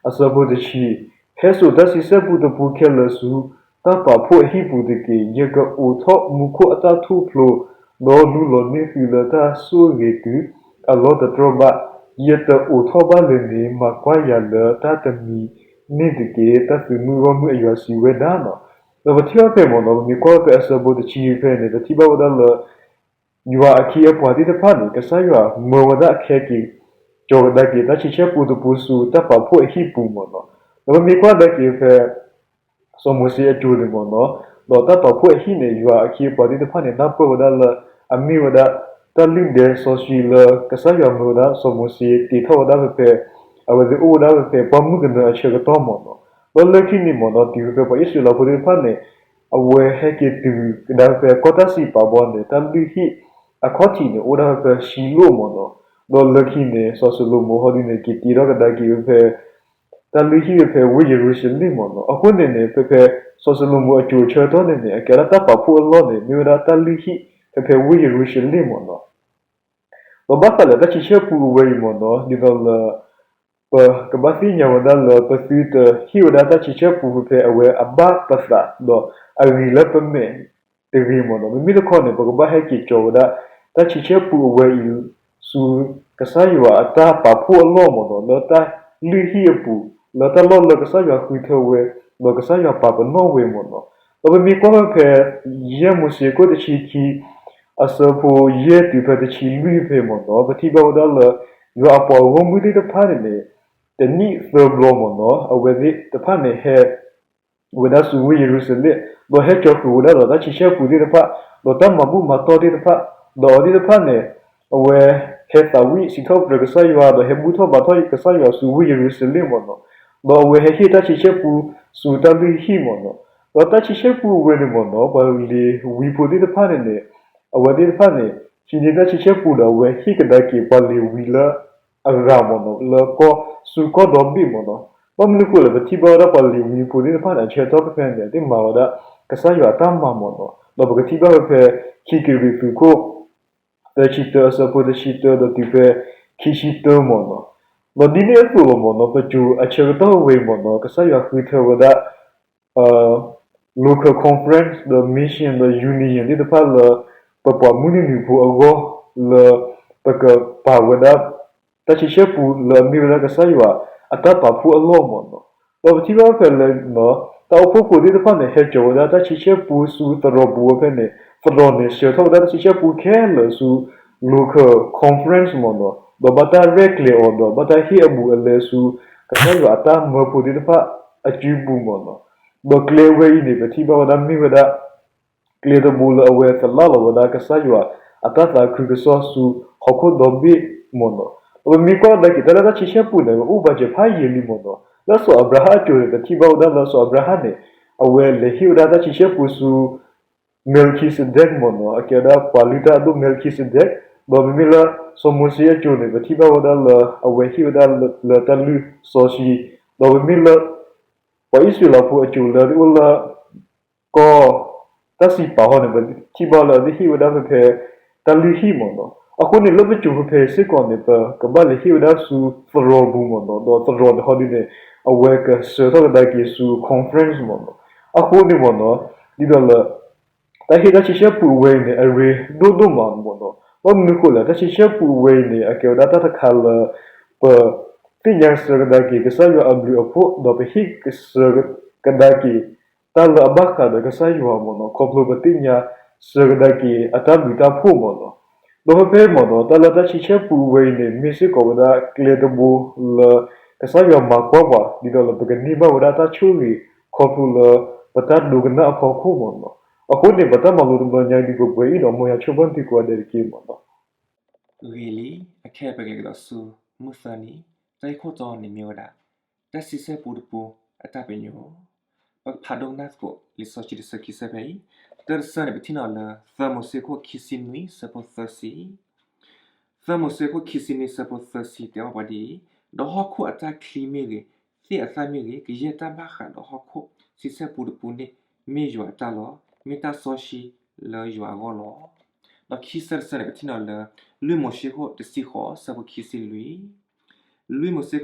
အဆၢဖိတဆံ, ဟဲစိာ်တၢ်ဆံဆဲပူတပူခဲလၢာ်ဆူ တၢ်ပာ်ဖှိၣ်အဟံၣ်ပူၤတက့ၢ်. ယကအိးထီၣ်မူခိၣ်အတၢ်ထူၣ်ဖျိ, ဒီးလူလီၤန့ၢ်သုလၢတၢ်ဆိၣ်ဂ့ၤတုၤအလီၢ်တတြီၢ်ဘၣ်. ယတအိးထီၣ်ဘၣ်လၢၤန့ၣ်, မၤကွၢ်ယၤလၢတၢ်တမံၤန့ၣ်တက့ၢ်, တၢ်သုးမုၢ်ဂီၢ်မုၢ်အယွၤစံးဝဲဒၣ်လီၤ. ဒီးပထံၣ်ဘၣ်ဖဲမ့ၢ်နီၤ, ပမ့ၢ်ကွၢ်ဖဲအဆၢဖိတဆံဖဲန့ၣ် ပထံၣ်ဘၣ်ဝဲဒၣ်လၢ ယွၤအခ့အပှၤသ့ၣ်တဖၣ်န့ၣ် ကစၢ်ယွၤမၢဝဲဒၣ်အခဲက့ၤ ကၠီၤကဒါက့ၤတၢ်ဆံဆဲပူတပူဆူတၢ်ပာ်ဖှိၣ်အဟံၣ်ပူၤမ့ၢ်နီၤ. ဒီးပမ့ၢ်ကွၢ်ကဒါက့ၤဖဲ စီၤမိၤၡ့အစိၤန့ၣ်မ့ၢ်နီၤ, ဒီးတၢ်ပာ်ဖှိၣ်အဟံၣ်န့ၣ် ယွၤအခ့အပှၤသ့ၣ်တဖၣ်န့ၣ် နၢ်ပၢၢ်ဝဲဒၣ်လၢ အမ့ၢ်ဝဲဒၣ် တၢ်လုၢ်ဒဲစီဆှံလၢကစၢ်ယွၤမၢဝဲဒၣ်စီၤမိၤၡ့ တ့ထီၣ်ဝဲဒၣ်ဖဲဖဲ အဝဲသ့ၣ်အိၣ်ဝဲဒၣ်ဖဲဖဲပှၢ်မုၢ်ကနၢအဆၢကတီၢ်မ့ၢ်နီၤ. ဒီးလၢခံန့ၣ်မ့ၢ်နီၤ တုၤဖဲပှၤအံၣ်စရ့လးဖိသ့ၣ်တဖၣ်န့ၣ် အဝဲဟဲက့ၤတုၤကဒါဖဲကီၢ်တၢ်စံးပာ်ဘီန့ၣ် တၢ်လုၢ်ဟံၣ်အခီၣ်ထံးန့ၣ် အိၣ်ဒၣ်ဖဲဖဲၡံလိၣ်မ့ၢ်နီၤ. ဒီးလၢခံန့ၣ် စီၤၡလိၤမိၤဟီဒုန့ၣ် က့ၤတ့ထီၣ်ကဒါက့ၤဖဲဖဲ တၢ်လုၢ်ဟံၣ်ဖဲဖဲဝ့ၢ်ယရူၤၡလ့ၣ်မ့ၢ်နီၤ. အဃိန့ၣ်န့ၣ် ဖဲဖဲ စီၤၡလိၤမိၤအစိၤအဆၢကတီၢ်န့ၣ်န့ၣ် အကဲဒၣ်တၢ်ပာ်ဖှိၣ်အလီၢ်န့ၣ် မ့ၢ်ဝဲဒၣ်တၢ်လုၢ်ဟံၣ်ဖဲဖဲဝ့ၢ်ယရူၤၡလ့ၣ်မ့ၢ်နီၤ. ဒီးဘၣ်ဃးလၢတၢ်ဆံဆဲပူအဝဲအံၤမ့ၢ်နီၤ ဒ်သိးလၢ ပကဘၣ်သ့ၣ်ညါဝဲဒၣ်လၢ ပသုတဟ့ၣ်ဝဲဒၣ်တၢ်ဆံဆဲပူဖဲဖဲအဝဲအဘၣ်ပသး ဒီးအဂ့ၤလၢပမဲာ်တဂ့ၤမ့ၢ်နီၤ. မ့မ့ၢ်တခီန့ၣ် ပကဘၣ်ဟဲက့ၤကၠီၤဝဲဒၣ် တၢ်ဆံဆဲပူအဝဲအံၤ ဆူကစၢ်ယွၤအတၢ်ပာ်ဖှိၣ်အလီၢ်မ့ၢ်နီၤ လၢတၢ်လုၢ်ဟံၣ်အပူၤ လၢတၢ်လီၢ်လၢကစၢ်ယွၤဃုထၢဝဲ ဒီးကစၢ်ယွၤပာ်ပနီၣ်ဝဲမ့ၢ်နီၤ. ဒီးပမ့ၢ်ကွၢ်ဖဲ ယဲၢ်မိၤၡ့ခိၣ်တဆံခံ အဆၢဖိယဲၢ်တုၤဖဲတဆံလွံၢ်ဖဲမ့ၢ်နီၤ ပထံၣ်ဘၣ်ဝဲဒၣ်လၢ ယွၤအပှၤဂီၢ်မုၢ်သ့ၣ်တဖၣ်န့ၣ်န့ၣ် တနံၣ်သၢဘျီမ့ၢ်နီၤ အဝဲသ့ၣ်တဖၣ်န့ၣ်ဟဲ ဝဲဒၣ်ဆူဝ့ၢ်ယရူၤၡလ့ၣ် ဒီးဟဲကၠီၤဃုာ်ဝဲဒၣ်ဒီးတၢ်ဆံဆဲပူသ့ၣ်တဖၣ် ဒီးတၢ်မၤဘူၣ်မၤတီၢ်သ့ၣ်တဖၣ် ဒီးအဝဲသ့ၣ်တဖၣ်န့ၣ် အဝဲဟဲသးဝံၣ်စံးထီၣ်ပတြၢၤကစၢ်ယွၤ ဒီးဟဲဘူၣ်ထီၣ်ဘါထီၣ်ကစၢ်ယွၤဆူဝ့ၢ်ယရူၤၡလ့ၣ်မ့ၢ်နီၤ ဒီးအဝဲဟဲဟ့ၣ်တၢ်ဆံဆဲပူဆူတၢ်လုၢ်ဟံၣ်မ့ၢ်နီၤ ဒီးတၢ်ဆံဆဲပူအဝဲန့ၣ်မ့ၢ်နီၤ ပှၤလ့ၤဝံဖိသ့ၣ်တဖၣ်န့ၣ်န့ၣ် အဝဲသ့ၣ်တဖၣ်န့ၣ် ဟံးန့ၢ်တၢ်ဆံဆဲပူဒီးအဝဲဟ့ၣ်ကဒါက့ၤပှၤလ့ၤဝံလၢအဂၤမ့ၢ်နီၤ လၢကီၢ်စူၤကီၢ်ဒီဘ့ၣ်မ့ၢ်နီၤ. ဘၣ်မနုၤဃိလဲၣ် ပထံၣ်ဘၣ်ဝဲဒၣ်ပှၤလ့ၤဝံဖိသ့ၣ်တဖၣ်န့ၣ် အဆၢကတီၢ်ဖဲဖဲန့ၣ် အသ့ၣ်မၤဝဲဒၣ် ကစၢ်ယွၤအတၢ်မၤမ့ၢ်နီၤ. ဒီးပကထံၣ်ဘၣ်ဝဲဖဲ ခံကရံၣ်သူးခိၣ် သၢဆံတၢ အဆၢဖိတဆံတၢဒီးတုၤဖဲ ခံဆံတၢမ့ၢ်နီၤ. ဒီးဒ်န့ၣ်အသိးလီၤမ့ၢ်နီၤ ပစိၤအဆၢကတီၢ်ဝဲအံၤမ့ၢ်နီၤ ကစၢ်ယွၤဃုထၢဝဲဒၣ် local conference ဒီး mission ဒီး union သ့ၣ်တဖၣ်လၢ ပပှၤမုၢ်နုာ်နုာ်ဖိအဂီၢ်လၢ ပကပာ်ဝဲဒၣ် တၢ်ဆံဆဲပူလၢအမ့ၢ်ဝဲဒၣ်ကစၢ်ယွၤအတၢ်ပာ်ဖှိၣ်အလီၢ်မ့ၢ်နီၤ. ဒီးပထံၣ်ဘၣ်ဖဲလၢ တၢ်အိၣ်ဖှိၣ်ဖိသ့ၣ်တဖၣ်န့ၣ် ဟဲစိာ်ဝဲဒၣ်တၢ်ဆံဆဲပူဆူသရိာ်ပူၤဝဲဖဲန့ၣ် သရိာ်န့ၣ်ဆှၢထီၣ်ဝဲဒၣ်တၢ်ဆံဆဲပူခဲလၢာ်ဆူ local conference မ့ၢ်နီၤ. ဒီးဘၣ်တၢ်ရဲၣ်ကျဲၤအီၤဒီး ဘၣ်တၢ်ဟ့ၣ်အဘူးအလဲဆူ ကစၢ်ယွၤအတၢ်မၢဖိသ့ၣ်တဖၣ်အစုပူၤမ့ၢ်နီၤ. ဒီးကျဲဝဲအံၤန့ၣ် ပထံၣ်ဘၣ်ဝဲဒၣ်မ့ၢ်ဝဲဒၣ် ကျဲတဘိလၢအဝဲသလၣ်လီၤဝဲဒၣ်ကစၢ်ယွၤအတၢ်သးခုကစီၣ်ဆူဟီၣ်ခိၣ်ဒီဘ့ၣ်မ့ၢ်နီၤ. ဒီးပမ့ၢ်ကွၢ်ကဒါက့ၤတၢ်လၢတၢ်ဆံဆဲပူန့ၣ် ပအိၣ်ဘၣ်စၢၤဖးယံာ်လံမ့ၢ်နီၤ. လၢစီၤအၤဘြၤဟၣ်အစိၤန့ၣ် ပထံၣ်ဘၣ်ဝဲဒၣ်လၢစီၤအၤဘြၤဟၣ်န့ၣ် အဝဲလဲၤဟ့ၣ်ဝဲဒၣ်တၢ်ဆံဆဲပူဆူ Melchizedek မ့ၢ်နီၤ အကဲဝဲဒၣ်ပှၤလုၢ်တၢ်အဒိၣ် Melchizedek. ဒီးပမ့ၢ်လၢစီၤမိၤၡ့အစိၤန့ၣ် ပထံၣ်ဘၣ်ဝဲဒၣ်လၢအဝဲဟ့ၣ်ဝဲဒၣ်လၢတၢ်လုၢ်စီဆှံ. ဒီးပမ့ၢ်လၢ ပှၤအံၣ်စရ့လးဖိအစိၤလၢအအိၣ်လၢ ကီၢ်တၢ်စံးပာ်ဟီန့ၣ် ပထံၣ်ဘၣ်လၢအသ့ၣ်ဟ့ၣ်ဝဲဒၣ်ဖဲဖဲ တၢ်လုၢ်ဟံၣ်မ့ၢ်နီၤ. အဃိန့ၣ် လၢပစိၤဖဲဖဲစ့ၢ်ကီးန့ၣ် ပကဘၣ်လဲၤဟ့ၣ်ဝဲဒၣ်ဆူသရိာ်ပူၤမ့ၢ်နီၤ. ဒီးသရိာ်န့ၣ်ဟီဒ်န့ၣ် အဝဲကဆှၢထီၣ်ကဒါက့ၤဆူ conference မ့ၢ်နီၤ. အဃိန့ၣ်မ့ၢ်နီၤ ဒ်သိးလၢ တၢ်ဟ့ၣ်တၢ်ဆံဆဲပူအဝဲအံၤန့ၣ် အရ့ဒိၣ်ဒိၣ်မးမ့ၢ်နီၤ. ဘၣ်မနုၤဃိလဲၣ် တၢ်ဆံဆဲပူအဝဲအံၤန့ၣ် အကဲဝဲဒၣ်တၢ်တခါလၢ ပသ့ၣ်ညါစၢၤကဒါက့ၤ ကစၢ်ယွၤအဘျုးအဖှိၣ် ဒီးပဟ့ၣ်ကဆၢကဒါက့ၤ တၢ်လၢအဘၣ်ဃးဒီးကစၢ်ယွၤမ့ၢ်နီၤ ခီဖျိပသ့ၣ်ညါစၢၤကဒါက့ၤအတၢ်ဘျုးတၢ်ဖှိၣ်မ့ၢ်နီၤ. ဒီးဖဲဖဲမ့ၢ်နီၤ တၢ်လၢတၢ်ဆံဆဲပူအဝဲအံၤန့ၣ် မ့ၢ်စ့ၢ်ကီးဝဲဒၣ်ကျဲတဘိလၢ ကစၢ်ယွၤမၤကွၢ်ပှၤ ဒ်သိးလၢပကန့ၢ်ဘၣ်ဝဲဒၣ်တၢ်ဆိၣ်ဂ့ၤ ခီဖျိလၢပတၢ်ဒိကနၣ်အဖီခိၣ်မ့ၢ်နီၤ. အဃိန့ၣ် ပတၢ်မၤလိတဘျီညါအံၤဒုးပှဲၤအံၤဒီး မ်ယွၤဆိၣ်ဂ့ၤသုကိးဂၤဒဲးတက့ၢ်မ့ၢ်နီၤ. ဂ့ၤလံ, အခဲအံၤပကလဲၤကဒီးဆူ မုၢ်သၢနံၤ, တၢ်ဂ့ၢ်ခိၣ်တီန့ၣ်မ့ၢ်ဝဲဒၣ် တၢ်ဆံဆဲပူတပူအတၢ်ပညိၣ်. ပကဖးဒိကနၣ်သကိး လံာ်စီဆှံတဆၢခံဆၢဖဲအံၤ, တၢတဆၢန့ၣ် ပထံၣ်န့ၢ်အီၤလၢ သၢမိၤၡ့ခိၣ်ခံဆံနွံ ဆၢဖိသၢဆံ သၢမိၤၡ့ခိၣ်ခံဆံနွံ ဆၢဖိသၢဆံ တဲဘၣ်ပှၤဒ်အံၤ, ဒီးဟီၣ်ခိၣ်အတၢ်ချံမ့ၢ်ဂ့ၤ, သ့ၣ်အသၣ်မ့ၢ်ဂ့ၤ, ကယဲၢ်တၢ်ဘၣ်ဃးဒီးဟီၣ်ခိၣ်ဆံဆဲပူတပူန့ၣ် မ့ၢ်ယွၤအတၢ်လီၤ. မ့ၢ်တၢ်စီဆှံလၢယွၤအဂီၢ်လီၤ. ဒီးခံဆၢတဆၢန့ၣ် ပထံၣ်န့ၢ်အီၤလၢ လွံၢ်မိၤၡ့ခိၣ်တဆံဃိး ဆၢဖိခံဆံလွံၢ် လွံၢ်မိၤၡ့ခိၣ်တဆံဃိး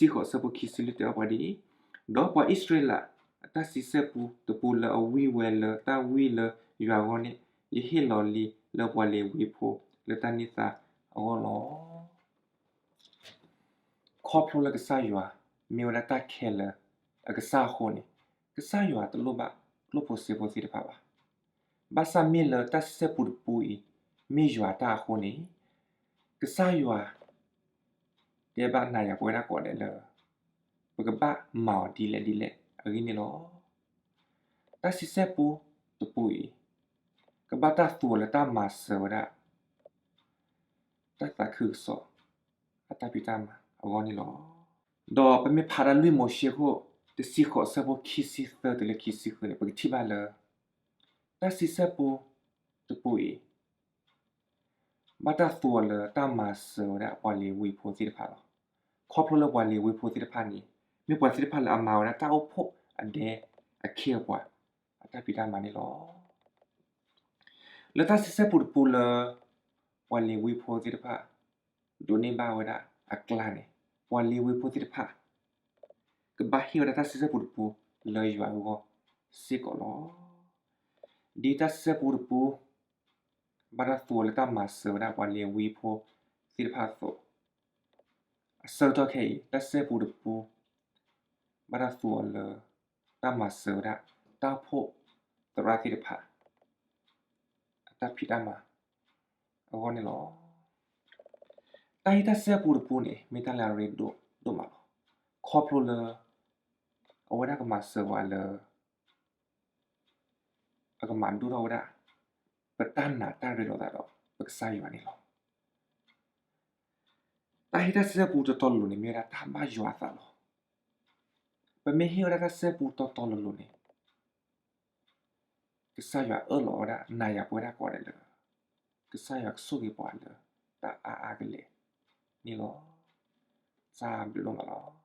ဆၢဖိခံဆံလွံၢ် တဲဘၣ်ပှၤဒ်အံၤ, ဒီးပှၤအံၣ်စရ့လးအတၢ်ဆံဆဲပူတပူလၢအဝံဝဲလၢတၢ်ဝံလၢယွၤအဂီၢ်န့ၣ် ယဟ့ၣ်လီၤလံလၢပှၤလ့ၤဝံဖိလၢတၢ်န့ၢ်သါအဂီၢ်လီၤ. ခီဖျိလၢကစၢ်ယွၤ မ့ၢ်ဝဲဒၣ်တၢ်ခဲလၢာ်အကစၢ်အဃိန့ၣ်, ကစၢ်ယွၤတလိၣ်ဘၣ်ကျိၣ်ဖိစ့ဖိသ့ၣ်တဖၣ်ဘၣ်. ဘၣ်ဆၣ်မ့ၢ်လၢတၢ်ဆံဆဲပူတပူအံၤ မ့ၢ်ယွၤအတၢ်အဃိန့ၣ်, ကစၢ်ယွၤ တဲဘၣ်နၤယၤပဝဲဒၣ်ကိးဂၤဒဲးလၢ ပကဘၣ်မၤအီၤဒ်လဲၣ်ဒ်လဲၣ်အဂ့ၢ်န့ၣ်လီၤ. တၢ်ဆံဆဲပူတပူအံၤ ကဘၣ်တၢ်သူအီၤလၢတၢ်မၤစၢၤဝဲဒၣ် တၢ်သးခုကစီၣ် အတၢ်ဖံးတၢ်မၤအဂီၢ်န့ၣ်လီၤ. ဒီးပမ့ၢ်ဖးဒၣ်လွံၢ်မိၤၡ့ခိၣ်တဆံဃိး ဆၢဖိခံဆံသၢတုၤလၢခံဆံဃုန့ၣ် ပကထံၣ်ဘၣ်လၢ တၢ်ဆံဆဲပူတပူအံၤ ဘၣ်တၢ်သူအီၤလၢတၢ်မၤစၢၤဝဲဒၣ်ပှၤလ့ၤဝံဖိသ့ၣ်တဖၣ်လီၤ. ခီဖျိလၢပှၤလ့ၤဝံဖိသ့ၣ်တဖၣ်န့ၣ် မ့ၢ်ပှၤသ့ၣ်တဖၣ်လၢအမၤဝဲဒၣ်တၢ်အိၣ်ဖှိၣ်အဒဲအခ့အပှၤ အတၢ်ဖံးတၢ်မၤန့ၣ်လီၤ. လၢတၢ်ဆံဆဲပူတပူလၢ ပှၤလ့ၤဝံဖိသ့ၣ်တဖၣ် ဒိးန့ၢ်ဘၣ်ဝဲဒၣ်အကျါန့ၣ် ပှၤလ့ၤဝံဖိသ့ၣ်တဖၣ် ကဘၣ်ဟ့ၣ်ဝဲဒၣ်တၢ်ဆံဆဲပူတပူလၢယွၤအဂီၢ်စ့ၢ်ကီးလီၤ. ဒ်တၢ်ဆံဆဲပူတပူ ဘၣ်တၢ်သူအီၤလၢတၢ်မၤစၢၤဝဲဒၣ်ပှၤလ့ၤဝံဖိသ့ၣ်တဖၣ်အသိး, အဆၢကတီၢ်ခဲအံၤ တၢ်ဆံဆဲပူတပူ ဘၣ်တၢ်သူအီၤလၢ တၢ်မၤစၢၤဝဲဒၣ် တၢ်အိၣ်ဖှိၣ်သရၣ်သ့ၣ်တဖၣ် အတၢ်ဖံးတၢ်မၤအဂီၢ်န့ၣ်လီၤ. တၢ်ဟ့ၣ်တၢ်ဆံဆဲပူတပူန့ၣ် မ့ၢ်တၢ်လၢအရ့ဒိၣ်ဒိၣ်မးလီၤ. ခီဖျိလၢ အဝဲဒၣ်ကမၤစၢၤပှၤလၢ အကမၤဒိၣ်ထီၣ်ဝဲဒၣ် ပတၢ်နာ်တၢ်ရ့လိာ်သးဒီးပကစၢ်ယွၤန့ၣ်လီၤ. တၢ်ဟ့ၣ်တၢ်ဆံဆဲပူတီတီလိၤလိၤန့ၣ် မ့ၢ်ဝဲဒၣ်တၢ်ဘၣ်ယွၤအသးလီၤ. ပမ့ၢ်ဟ့ၣ်ဝဲဒၣ်တၢ်ဆံဆဲပူတီတီလိၤလိၤန့ၣ် ကစၢ်ယွၤအၢၣ်လီၤဝဲဒၣ်နၤယၤပဝဲဒၣ်ကိးဂၤဒဲးလၢ ကစၢ်ယွၤကဆိၣ်ဂ့ၤပှၤလၢတၢ်အါအါကလဲာ်န့ၣ်လီၤ. တၢ်ဘျုးဒိၣ်မးလီၤ.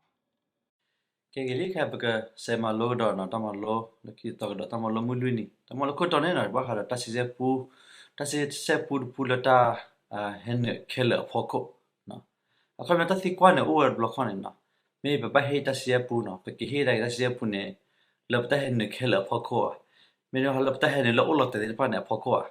ကဲဂ့ၤလံ ခဲအံၤပကစးမၤလိကဒီးနီၤ တၢ်မၤလိလၢခံတီၤကဒီး တၢ်မၤလိမုၢ်လွံၢ်နံၤ တၢ်မၤလိခိၣ်တီန့ၣ်နီၤ ဘၣ်ဃးဒီးတၢ်ဆံဆဲပူ, တၢ်ဆံဆဲပူတပူလၢတၢ် ဟဲနုာ်ခဲလၢာ်အဖီခိၣ်. အခီပညီတၢ်သံကွၢ်န့ၣ် အိၣ်ဝဲတဘျီခီန့ၣ်နီၤ, မ့ၢ်ပဘၣ်ဟ့ၣ်တၢ်ဆံဆဲပူနီၤ ပကဟ့ၣ်ဒၣ်က့ၤတၢ်ဆံဆဲပူန့ၣ် လၢပတၢ်ဟဲနုာ်ခဲလၢာ်အဖီခိၣ်ဧါ, မ့တမ့ၢ်လၢပတၢ်ဟဲနုာ်လၢအိၣ်လီၤတဲာ်သ့ၣ်တဖၣ်န့ၣ်အဖီခိၣ်ဧါ.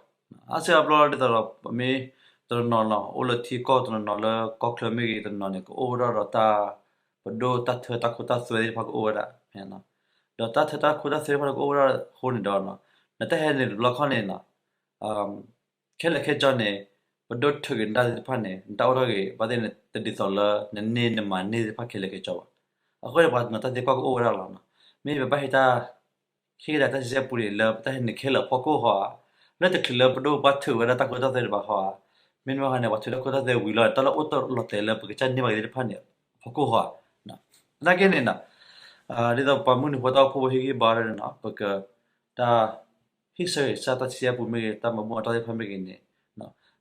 အါစုအါဘျီဒ်သိးဒီး ပမ့ၢ်တနီၤနီၤ အိၣ်လၢထံကီၢ်တနီၤနီၤလၢကီၢ်ချၢမ့ၢ်ဂ့ၤ တနီၤနီၤန့ၣ် ကအိၣ်ဝဲဒၣ်ဒီးတၢ် ပဒိၣ်တၢ်ထၢတၢ်ခိတၢ်သွဲသ့ၣ်တဖၣ်ကအိၣ်ဝဲဒၣ်, ဒီးတၢ်ထၢတၢ်ခိတၢ်သွဲသ့ၣ်တဖၣ်ကအိၣ်ဝဲဒၣ်အဃိန့ၣ်ဒီး နတၢ်ဟဲနုာ်တဘျီခီန့ၣ်နီၤ ခဲလၢာ်ခဲဆ့န့ၣ် ပဒိၣ်ထုးက့ၤနတၢ်သ့ၣ်တဖၣ်န့ၣ် နတၢ်အိၣ်ထီၣ်ဂ့ၤ ဘၣ်သ့ၣ်န့ၣ် တဒ်သိးလၢနန့ၢ်နမၤန့ၢ်သ့ၣ်တဖၣ်ခဲလၢာ်ခဲဆ့ဘၣ်. အဃိန့ၣ် ပှၤတနီၤတၢ်သံကွၢ်ကအိၣ်ဝဲဒၣ်လီၤ. မ့ၢ်ပဘၣ်ဟ့ၣ်တၢ် ဟ့ၣ်ကဒါတၢ်ဆံဆဲပူန့ၣ် လၢပတၢ်ဟဲနုာ်ခဲလၢာ်အဖီခိၣ်ဃီဧါ, လၢတချုးလၢပဒိၣ်ပှၤထုးဝဲဒၣ်တၢ်ခိတၢ်သွဲတဘၣ်ဃီဧါ, မ့တမ့ၢ်ဃီန့ၣ် ပှၤထုးတၢ်ခိတၢ်သွဲဝံၤလီၤ တၢ်လၢအိၣ်လီၤတဲာ်လၢပကစၢ်န့ၢ်ဘၣ်က့ၤသ့ၣ်တဖၣ်န့ၣ် အဖီခိၣ်ဃီဧါ. သနာ်က့န့ၣ်နီၤ ဒ်သိးပှၤမုၢ်နံၤဖိတၢ်အိၣ်ဖှိၣ်ဖိဟ့ၣ်ဂံၢ်ဘါဒ်န့ၣ်နီၤ ပက တၢ် ဟ့ၣ်ဆၢဂ့ၤကစၢ်တၢ်ဆံဆဲပူမ့ၢ်ဂ့ၤ တၢ်မၤဘူၣ်မၤတီၢ်သ့ၣ်တဖၣ်မ့ၢ်ဂ့ၤန့ၣ်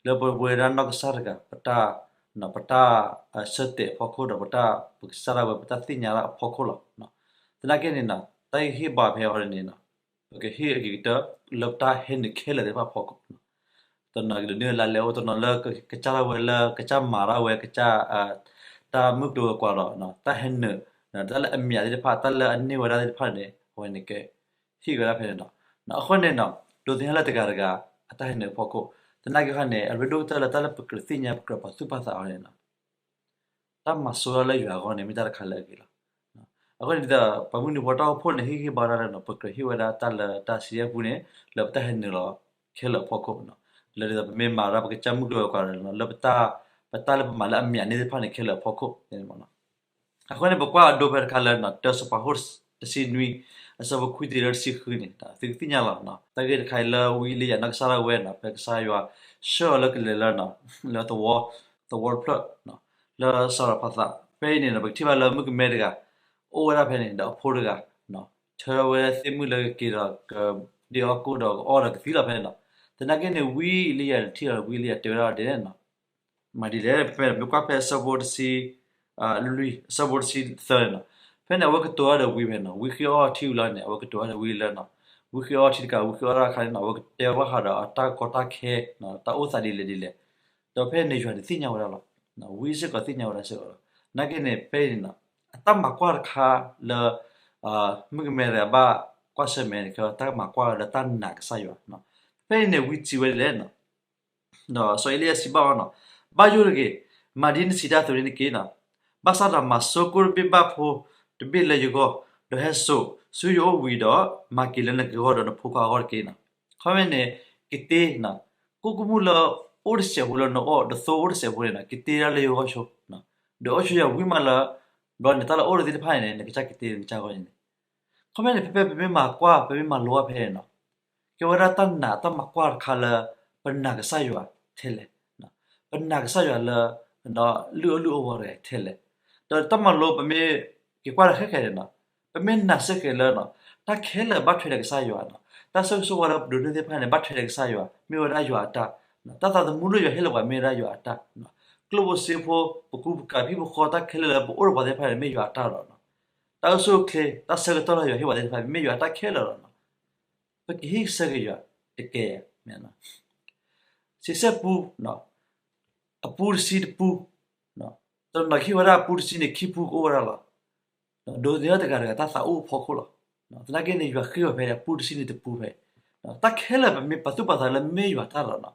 လၢပဝဲဒၣ်နီၢ်ကစၢ်တဂၤ ပတၢ် ပတၢ်ဆၢတဲာ်အဖီခိၣ်ဒီး ပတၢ် ပကစၢ်ဒၣ်ဝဲပတၢ်သ့ၣ်ညါတၢ်အဖီခိၣ်လီၤ. သနာ်က့န့ၣ်နီၤ တၢ်ဟ့ၣ်ဂံၢ်ဟ့ၣ်ဘါဖဲအံၤန့ၣ်နီၤ ပကဟ့ၣ်အဂ့ၤကတၢၢ်လၢပတၢ်ဟဲနုာ်ခဲလၢာ်သ့ၣ်တဖၣ်အဖီခိၣ် တနီၤကဒုးနုာ်လၢလၢအိၣ် တနီၤလၢကစၢ်ဒၣ်ဝဲလၢကစၢ်မၤဒၣ်ဝဲကစၢ် တၢ်မုၢ်ကျိၤဝဲၤကွာ်ဒီး တၢ်ဟဲနုာ် တၢ်လၢအမံၤသ့ၣ်တဖၣ် တၢ်လၢအန့ၢ်ဝဲဒၣ်သ့ၣ်တဖၣ်န့ၣ် အဝဲန့ၣ်ကဟ့ၣ်ဝဲဒၣ်ဖဲန့ၣ်လီၤ. အဃိန့ၣ်နီၤ ဒိးသန့ၤလၢတဂၤတဂၤ အတၢ်ဟဲနုာ်အဖီခိၣ် သနာ်က့ခီန့ၣ် အရ့ဒိၣ်ကတၢၢ်လၢတၢ်လၢပကြၢးသ့ၣ်ညါ ပကြၢးပာ်သူၣ်ပာ်သးအီၤန့ၣ်နီၤ တၢ်မၤစိတၢ်လၢယွၤအဂီၢ်န့ၣ် မ့ၢ်တၢ်တခါလၢအဂ့ၤလီၤ. အဃိန့ၣ်ဒီး ပှၤမုၢ်နံၤဖိတၢ်အိၣ်ဖှိၣ်န့ၣ် ဟ့ၣ်ဂံၢ်ဟ့ၣ်ဘါဒၣ်လၢနီၤ ပကြၢးဟ့ၣ်ဝဲဒၣ်တၢ်လၢတၢ်ဆံဆဲပူန့ၣ် လၢပတၢ်ဟဲနုာ်လီၤခဲလၢာ်အဖီခိၣ် လၢဒ်သိးပမ့ၢ်မၤဒၣ်ပကစၢ်မုၢ်ကျိၤဝဲၤကွာ်လၢ ပတၢ်လၢပမၤလၢအမံၤန့ၢ်သ့ၣ်တဖၣ်န့ၣ် ခဲလၢာ်အဖီခိၣ်န့ၣ် အဃိန့ၣ် ပကွၢ်အဒိဖဲတခါလၢနီၤ တၢစီၤပၤခိၣ်တဆံနွံ အဆၢဖိခွံတုၤလၢတဆံဃုန့ၣ် သုကသ့ၣ်ညါလီၤ. တၢ်ဂ့ၢ်တခါအံၤလၢဝံအ့လံယၤနီၢ်ကစၢ်ဒၣ်ဝဲနီၤ ဖဲကစၢ်ယွၤဆှၢအီၤလၢကလဲၤလၢ လၢသဝီ သဝီတဖျၢၣ် လၢစၤရဖးသး ဖဲအံၤန့ၣ် ပကထံၣ်ဘၣ်လၢမုၣ်ကမဲတဂၤ အိၣ်ဝဲဒၣ်ဖဲန့ၣ် ဒီးအဖိတဂၤ ထၢဝဲသ့ၣ်မုၣ်လၢကက့ၤဒီး ကဒ့အီၣ်ကိၣ်ဒီးကအီၣ်ဒီးကသံလီၤဖဲန့ၣ်နီၤ. သနာ်က့န့ၣ် ဝံအ့လံယၤန့ၣ်ထံၣ်လီၤ ဝံအ့လံယၤတဲဝဲဒၣ်ဒ်လဲၣ်နီၤ မၤဒ်လဲၣ် ဖဲမ့ၢ်ကွၢ်ဖဲအဆၢဖိတဆံ လွံၢ် အဆၢဖိတဆံသၢန့ၣ်နီၤ ဖဲန့ၣ် အဝဲကတိၤတၢ်ဒီးဝံဖဲနီၤ ဝံဃ့အီၣ်ထံဝံၤလီၤန့ၣ် အဝဲကတိၤတၢ်ဒီးဝံလၢနီၤ ဝံဃ့အီၣ်ထံတကး ဝံဃ့အီၣ်တၢ်တခါန့ၣ်နီၤ အဝဲကတဲဘၣ်ဃးဒီးတၢ်ကီတၢ်ခဲ တၢ်အိၣ်သးဒ်လဲၣ်ဒ်လဲၣ် ဒီးဖဲန့ၣ်ယွၤန့ၣ်သ့ၣ်ညါဝဲဒၣ်လီၤ. ဝံစ့ၢ်ကီးသ့ၣ်ညါဝဲဒၣ်စ့ၢ်ကီးလီၤ. သနာ်က့န့ၣ် ဖဲအံၤန့ၣ်နီၤ အတၢ်မၤကွၢ်တခါလၢ မုၣ်ကမဲတဂၤဘၣ်ကွၢ်ဆၢၣ်မဲာ်န့ၣ် ကတၢ်မၤကွၢ်ဝဲလၢတၢ်နာ်ကစၢ်ယွၤ ဖဲအံၤန့ၣ် ဝံစံးဝဲဒ်လဲၣ်နီၤ ဒီးစီၤအ့လံယၤစံးဘၣ်အီၤနီၤ ဘၣ်ယိၣ်တဂ့ၤ, မၤဒ်နစံးတၢ်အသိးန့ၣ်တက့ၢ်နီၤ. ဘၣ်ဆၣ်ဒီးမၤစိကိၣ်တဘ့ၣ်ဘၣ်ဖိတဘ့ၣ်လၢယဂီၢ်, ဒီးဟဲစိာ်ဆူယအိၣ်ဝံၤဒီး မၤက့ၤလၢနကဂီၢ်ဒီးနဖိခွါအဂီၢ်တက့ၢ်နီၤ. ခီမ့ၢ်န့ၣ် ကတ့နီၤ, ကိၣ်ကမူၣ်လၢအိၣ်တစဲးဖိလၢနအီၣ် ဒီးသိအိၣ်တစဲးဖိန့ၣ်နီၤ ကတ့ဒၣ်လၢယဂီၢ်ဆိ, ဒီးအိၣ်ဆိယၤဝံၤမးလၢ ဘျီန့ၣ် တၢ်လၢအိၣ်လၢသ့ၣ်တဖၣ်န့ၣ် နကစၢ်ကတ့နကစၢ်ဂီၢ်န့ၣ် ခီမ့ၢ်န့ၣ် ဖဲဖဲပမ့ၢ်မၤကွၢ် ပမ့ၢ်မၤလိအီၤဖဲန့ၣ်နီၤ, ကဲဝဲဒၣ်တၢ်နာ်တၢ်မၤကွၢ်တခါလၢ ပနာ်ကစၢ်ယွၤထဲလဲၣ်, ပနာ်ကစၢ်ယွၤလၢ လုၢ်အီၣ်လုၢ်အီဝဲတဂၤထဲလဲၣ်. ဒီးတၢ်မၤလိပမ့ၢ်က့ၤကွၢ်ဒီးခဲခဲန့ၣ်နီၤ, ပမ့ၢ်နာ်စ့ၢ်ကီးလၢ တၢ်ခဲလၢာ်ဘၣ်ထွဲဒီးကစၢ်ယွၤနီၤ, တၢ်ဆိၣ်ဂ့ၤဆိၣ်ဝါလၢပဒိးန့ၢ်သ့ၣ်တဖၣ်န့ၣ် ဘၣ်ထွဲဒီးကစၢ်ယွၤ မ့ၢ်ဝဲဒၣ်ယွၤအတၢ်, တၢ်သးသမူလၢယွၤဟ့ၣ်လီၤပှၤမ့ၢ်ဝဲဒၣ်ယွၤအတၢ်, ကျိၣ်ဖိစ့ဖိ ပကူပကၤ ဟံၣ်ဖိဃီ တၢ်ခဲလၢာ်လၢပအိၣ်ဒီးပှၤသ့ၣ်တဖၣ်န့ၣ် မ့ၢ်ယွၤအတၢ်လီၤနီၤ. တၢ်အိၣ်ဆူၣ်အိၣ်ချ့ တၢ်ဆၢကတီၢ်လၢယွၤဟ့ၣ်ပှၤသ့ၣ်တဖၣ်န့ၣ် မ့ၢ်ယွၤအတၢ်ခဲလၢာ်လီၤနီၤ. ပကဟ့ၣ်ဆၢက့ၤယွၤတကဲဧါ. ဆံဆဲပူ အပူတဆံတပူ, တနီၤဟ့ၣ်ဝဲဒၣ်အပူတဆံန့ၣ် ခံပူကအိၣ်ဝဲဒၣ်လီၤ. ဒိးသန့ၤတဂၤတဂၤတၢ်သးအိၣ်အဖီခိၣ်လီၤ. သနာ်က့န့ၣ် ယွၤဃ့အီၤဖဲအပူတဆံန့ၣ်တပူဖဲ, တၢ်ခဲလၢာ်ပမ့ၢ်ပာ်သူၣ်ပာ်သးလၢမ့ၢ်ယွၤတၢ်လီၤနီၤ,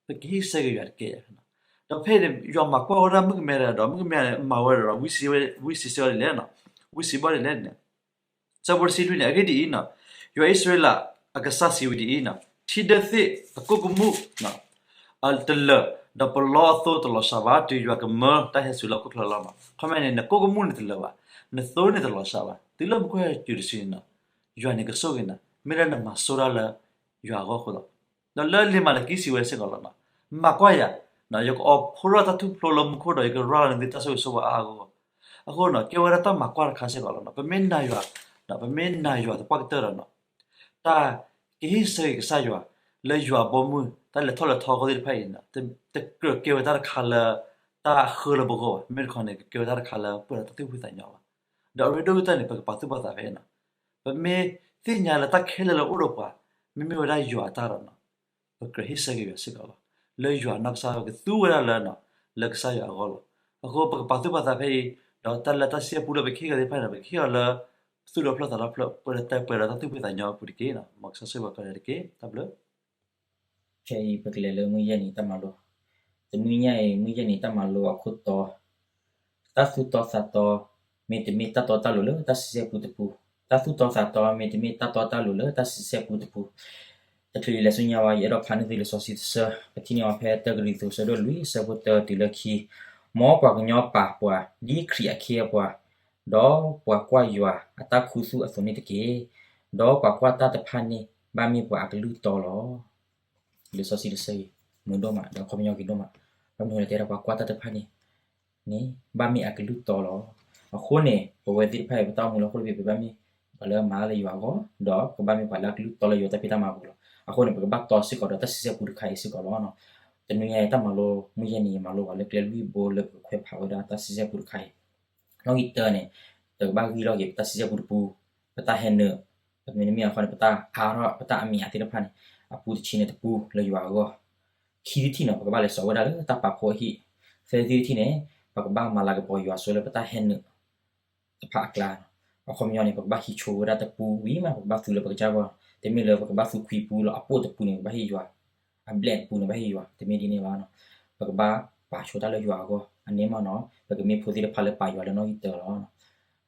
ပကဟ့ၣ်ဆၢက့ၤယွၤတကဲဧါ. ဒီးဖဲန့ၣ် ယွၤမၤကွၢ်ဝဲဒၣ်မုၣ်ကမဲတဂၤဒီး မုၣ်ကမဲန့ၣ် မၤဝဲဒီး ဝံစံးဝဲဒ်လဲၣ်နီၤ, ဝံစံးဘၣ်ဒ်လဲၣ်န့ၣ် ဆၢဖိတဆံလွံၢ်န့ၣ် အဂ့ၢ်ဒ်အံၤနီၤ, ယွၤအံၣ်စရ့လးအကစၢ်စံးဝဲဒ်အံၤနီၤ, ထံဒၢသ့ၣ်အကိၣ်ကမူၣ် တလၢာ်, ဒီးပလီအသိတလီၤစှၤဘၣ် တုၤယွၤကမၢတၢ်ဟဲစူၤလၢဟီၣ်ခိၣ်ချၢလီၤနီၤ. ခီမ့ၢ်န့ၣ် နကိၣ်ကမူၣ်န့ၣ်တလၢာ်ဘၣ်, နသိန့ၣ်တလီၤစှၤဘၣ် တုၤလၢမူခိၣ်ဟဲစူၤတစုန့ၣ်နီၤ, ယွၤန့ၣ်ကဆိၣ်ဂ့ၤနၤ မ့ၢ်လၢနမၤစိတၢ်လၢယွၤအဂီၢ်အဃိလီၤ. ဒီးလၢလံာ်မၤလကံစံးဝဲစ့ၢ်ကီးလီၤနီၤ, မၤကွၢ်ယၤ, ယကအိးဖှိၣ်ထီၣ်တၢ်ထူၣ်ဖျိလၢမူခိၣ်ဒီး ယကရၤလီၤန့ၢ်သုတၢ်ဆိၣ်ဂ့ၤဆိၣ်ဝါအါအါဂီၢ်ဂီၢ်. အဃိနီၤ ကဲဝဲဒၣ်တၢ်မၤကွၢ်တခါစ့ၢ်ကီးလီၤနီၤ, ပမ့ၢ်နာ်ယွၤ, ပမ့ၢ်နာ်ယွၤသပှၢ်ကတၢၢ်ဒီးနီၤ, တၢ် ကဟ့ၣ်ဆၢက့ၤကစၢ်ယွၤ လၢယွၤအဘီအမုၢ် တၢ်လဲၤထီၣ်လဲၤထီအဂီၢ်သ့ၣ်တဖၣ်အံၤန့ၣ် တကြၢးကဲဝဲတၢ်တခါလၢ တၢ်ဃၢလၢပဂီၢ်ဘၣ်, မ့မ့ၢ်တခီန့ၣ် ကကဲဝဲတၢ်တခါလၢပှဲၤဒီးတၢ်သူၣ်ဖှံသးညီလီၤ. ဒီးအရ့ဒိၣ်ကတၢၢ်န့ၣ် ပကပာ်သူၣ်ပာ်သးဖဲအံၤန့ၣ် ပမ့ၢ်သ့ၣ်ညါလၢတၢ်ခဲလၢာ်လၢအိၣ်ဒီးပှၤ မ့မ့ၢ်ဝဲဒၣ်ယွၤအတၢ်ဒီးန့ၣ် ပကြၢးဟ့ၣ်ဆၢက့ၤယွၤစ့ၢ်ကီးလီၤ. လၢယွၤနီၢ်ကစၢ်ကသူဝဲဒၣ်လၢ လၢကစၢ်ယွၤအဂီၢ်လီၤ. အဃိပကပာ်သူၣ်ပာ်သးဖဲအံၤ ဒီးတၢ်လၢတၢ်စံးပူလၢပကဟ့ၣ်ဂီၤသ့ၣ်တဖၣ်န့ၣ် ပကဟ့ၣ်အီၤလၢ သူၣ်ဒီဖျၢၣ်သးဒီဖျၢၣ် ပှဲၤဒီးတၢ်ပှဲၤဒီးတၢ်သူၣ်ဖှံသးညီအပူၤတက့ၢ်. မ်ကစၢ်ဆိၣ်ဂ့ၤပှၤကိးဂၤဒဲးတက့ၢ်. တၢ်ဘျုး ခဲအံၤပကလဲၤလၢမုၢ်ယဲၢ်နံၤတၢ်မၤလိ, တနွံညါအံၤ မုၢ်ယဲၢ်နံၤတၢ်မၤလိအခိၣ်တီ, တၢ်သူၣ်တီသးတီ မ့တမ့ၢ်တၢ်တီတၢ်လိၤလၢတၢ်စံးဆဲပူတပူ, တၢ်သူၣ်တီသးတီ မ့တမ့ၢ်တၢ်တီတၢ်လိၤလၢတၢ်စံးဆဲပူတပူ. တချုးလဲၤဆူညါဘၣ် ယအဲၣ်ဒိးဖးန့ၢ်သုလံာ်စီဆှံတဆၢ, ပထံၣ်န့ၢ်အီၤဖဲ တၢကရံၣ်သူး ဆၢဒိၣ်လွံၢ် ဆၢဖိတၢတုၤလၢခံ, မ်ပှၤကညီပာ်ပှၤဒ်ခရံာ်အခ့အပှၤ, ဒီးပှၤကွၢ်ယွၤအတၢ်ခူသူၣ်အသိးန့ၣ်တက့ၢ်. ဒီးပှၤကွၢ်တၢ်တဖၣ်န့ၣ် ဘၣ်မ့ၢ်ပှၤအကလုၢ်တီလီၤ. လံာ်စီဆှံတဆၢအံၤ မုာ်ဒိၣ်မး ဒီးအခီပညီဂ့ၤဒိၣ်မး, ဘၣ်မနုၤလဲၣ် တဲဒၣ်ပှၤကွၢ်တၢ်တဖၣ်န့ၣ် န့ၣ် ဘၣ်မ့ၢ်အကလုၢ်တီလီၤ. အဃိန့ၣ် ပဝဲသ့ၣ်တဖၣ်အံၤ ပတၢ်အိၣ်မူလၢဟီၣ်ခိၣ်တဘ့ၣ် ပဘၣ်မ့ၢ်ပှၤလၢအမၤလၢယွၤအဂီၢ်, ဒီးပကဘၣ်မ့ၢ်ပှၤလၢအကလုၢ်တီလၢယွၤတၢ်ဖံးတၢ်မၤအပူၤလီၤ. အဃိန့ၣ် ပကဘၣ်တီစ့ၢ်ကီးဒီးတၢ်စံးဆဲပူတခါအံၤစ့ၢ်ကီးလီၤ. တနွံညါအံၤ တၢ်မၤလိမုၢ်ယဲၢ်နံၤ မၤလိပှၤလၢကျဲလွံၢ်ဘိလၢပကခွဲးဖးဝဲဒၣ်တၢ်စံးဆဲပူတခါအံၤ နီၣ်ဂံၢ်တၢန့ၣ် ပကဘၣ်ဂံၢ်ထီၣ်က့ၤပတၢ်စံးဆဲပူတပူ, ပတၢ်ဟဲနုာ်, မ့တမ့ၢ်အဃိန့ၣ် ပတၢ်အါထီၣ်ပတၢ်အမံၤအသ့ၣ်တဖၣ်န့ၣ် အပူတဆံန့ၣ်တပူလၢယွၤအဂီၢ်. ခံထံၣ်တထံၣ်န့ၣ် ပကဘၣ်လဲၤစိာ်ဝဲဒၣ်လၢတၢ်ပာ်ဖှိၣ်အဟံၣ်. သၢထံၣ်တထံၣ်န့ၣ် ပကဘၣ်မၤလၤကပီၤယွၤဆိလၢပတၢ်ဟဲနုာ် တဖၣ်အကျါ. အခီပညီန့ၣ် ပကဘၣ်ဟံးဆိဝဲဒၣ်တပူဝံၤမး ပကဘၣ်သူလၢပကစၢ်ဂီၢ်, တမ့ၢ်လၢပကဘၣ်သူခွံပူလီၤ အပိၢ်တပူန့ၣ် ပဘၣ်ဟ့ၣ်ယွၤ, အဘျဲၣ်တပူန့ၣ် ဘၣ်ဟ့ၣ်ယွၤ တမ့ၢ်ဒ်န့ၣ်ဘၣ်. ပကဘၣ်ပာ်ဆိတၢ်လၢယွၤအဂီၢ် အန့ၣ်မးနီၤ ပကမ့ၢ်ဖိသ့ၣ်တဖၣ်လၢပာ်ယွၤလၢနီၣ်ဂံၢ်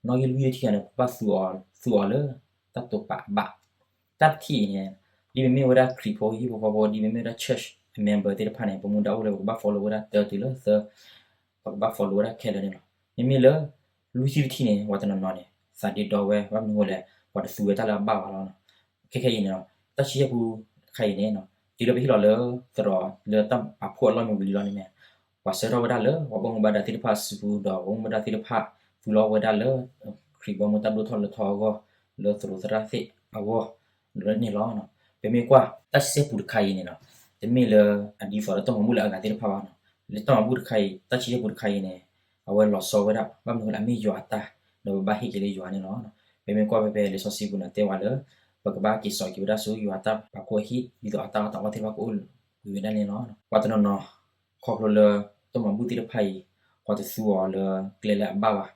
တၢလီၤ. နီၣ်ဂံၢ်လွံၢ်တထံၣ်န့ၣ် ပကဘၣ်သူအီၤ, သူအီၤလၢတၢ်တိာ်ပာ်အဘၣ်. တၢ်တထံၣ်အံၤန့ၣ် ဒ်ပမ့ၢ်ဝဲဒၣ်ခရံာ်ဖိဟံၣ်ဖိဃီဖိ ဒ်ပမ့ၢ်ဝဲဒၣ် church member သ့ၣ်တဖၣ်န့ၣ် ပမူဒါအိၣ်လၢပကဘၣ် follow ဝဲဒၣ်တၢတုၤလၢသၢ, ပကဘၣ် follow ဝဲဒၣ်ခဲလၢာ်န့ၣ်လီၤ. မ့မ့ၢ်လၢ လွံၢ်ထံၣ်တထံၣ်န့ၣ် ပှၤတနီၤနီၤန့ၣ် သးဒ့ဒီဝဲ ဘၣ်မနုၤအဃိလဲၣ် ပှၤတသူဝဲတၢ်လၢအဘၣ်ဘၣ်လီၤ. ခဲခဲအံၤန့ၣ် တၢ်စံးဆဲပူတခါအံၤန့ၣ် တုၤလၢပဟ့ၣ်လီၤလၢသရိာ်လၢတၢ်ပာ်ဖှိၣ်အလီၢ်မ့ၢ်ဝံၤလံလီၤန့ၣ် ပှၤဆှၢထီၣ်ဝဲဒၣ်လၢပှၤဘၣ်မူဘၣ်ဒါသ့ၣ်တဖၣ်အစုပူၤ ဒီးပှၤဘၣ်မူဘၣ်ဒါသ့ၣ်တဖၣ်သူလီၤဝဲဒၣ်လၢ ခရံာ်ဘီမုၢ်တၢ်ဒိၣ်ထီၣ်လဲၤထီၣ်အဂီၢ် လၢသရိာ်သရၣ်သ့ၣ်အဂီၢ်န့ၣ်လီၤ. ပမ့ၢ်ကွၢ် တၢ်စံးဆဲပူတခါအံၤန့ၣ်လီၤ တမ့ၢ်လၢအဒ်သိးလၢတၢ်မၤဘူၣ်လၢအဂၤသ့ၣ်တဖၣ်ဘၣ်နီၤ. လၢတၢ်မၤဘူၣ်တခါအံၤ တၢ်စံးဆဲပူတခါအံၤန့ၣ် အဝဲလီၤဆီဝဲဒၣ် ဘၣ်မနုၤအဃိလဲၣ် အမ့ၢ်ယွၤအတၢ် ဒီးပဘၣ်ဟ့ၣ်က့ၤလၢယွၤန့ၣ်လီၤ. ပမ့ၢ်ကွၢ်ဖဲဖဲလံာ်စီဆှံပူၤန့ၣ် တဲဝဲလၢ ပကဘၣ်က့ၤစိာ်က့ၤဝဲဒၣ်ဆူယွၤတၢ်ပာ်ဖှိၣ်အဟံၣ် ဒ်သိးအတၢ်အီၣ်တၢ်အီသ့ၣ်တဖၣ်ကအိၣ်ဝဲဒၣ်န့ၣ်လီၤ. ပှၤတနီၤနီၤ ခီဖျိလၢ တၢ်မၤဘူၣ်သ့ၣ်တဖၣ်အံၤ ပှၤတသူအီၤလၢကျဲလၢအဘၣ်ဘၣ်,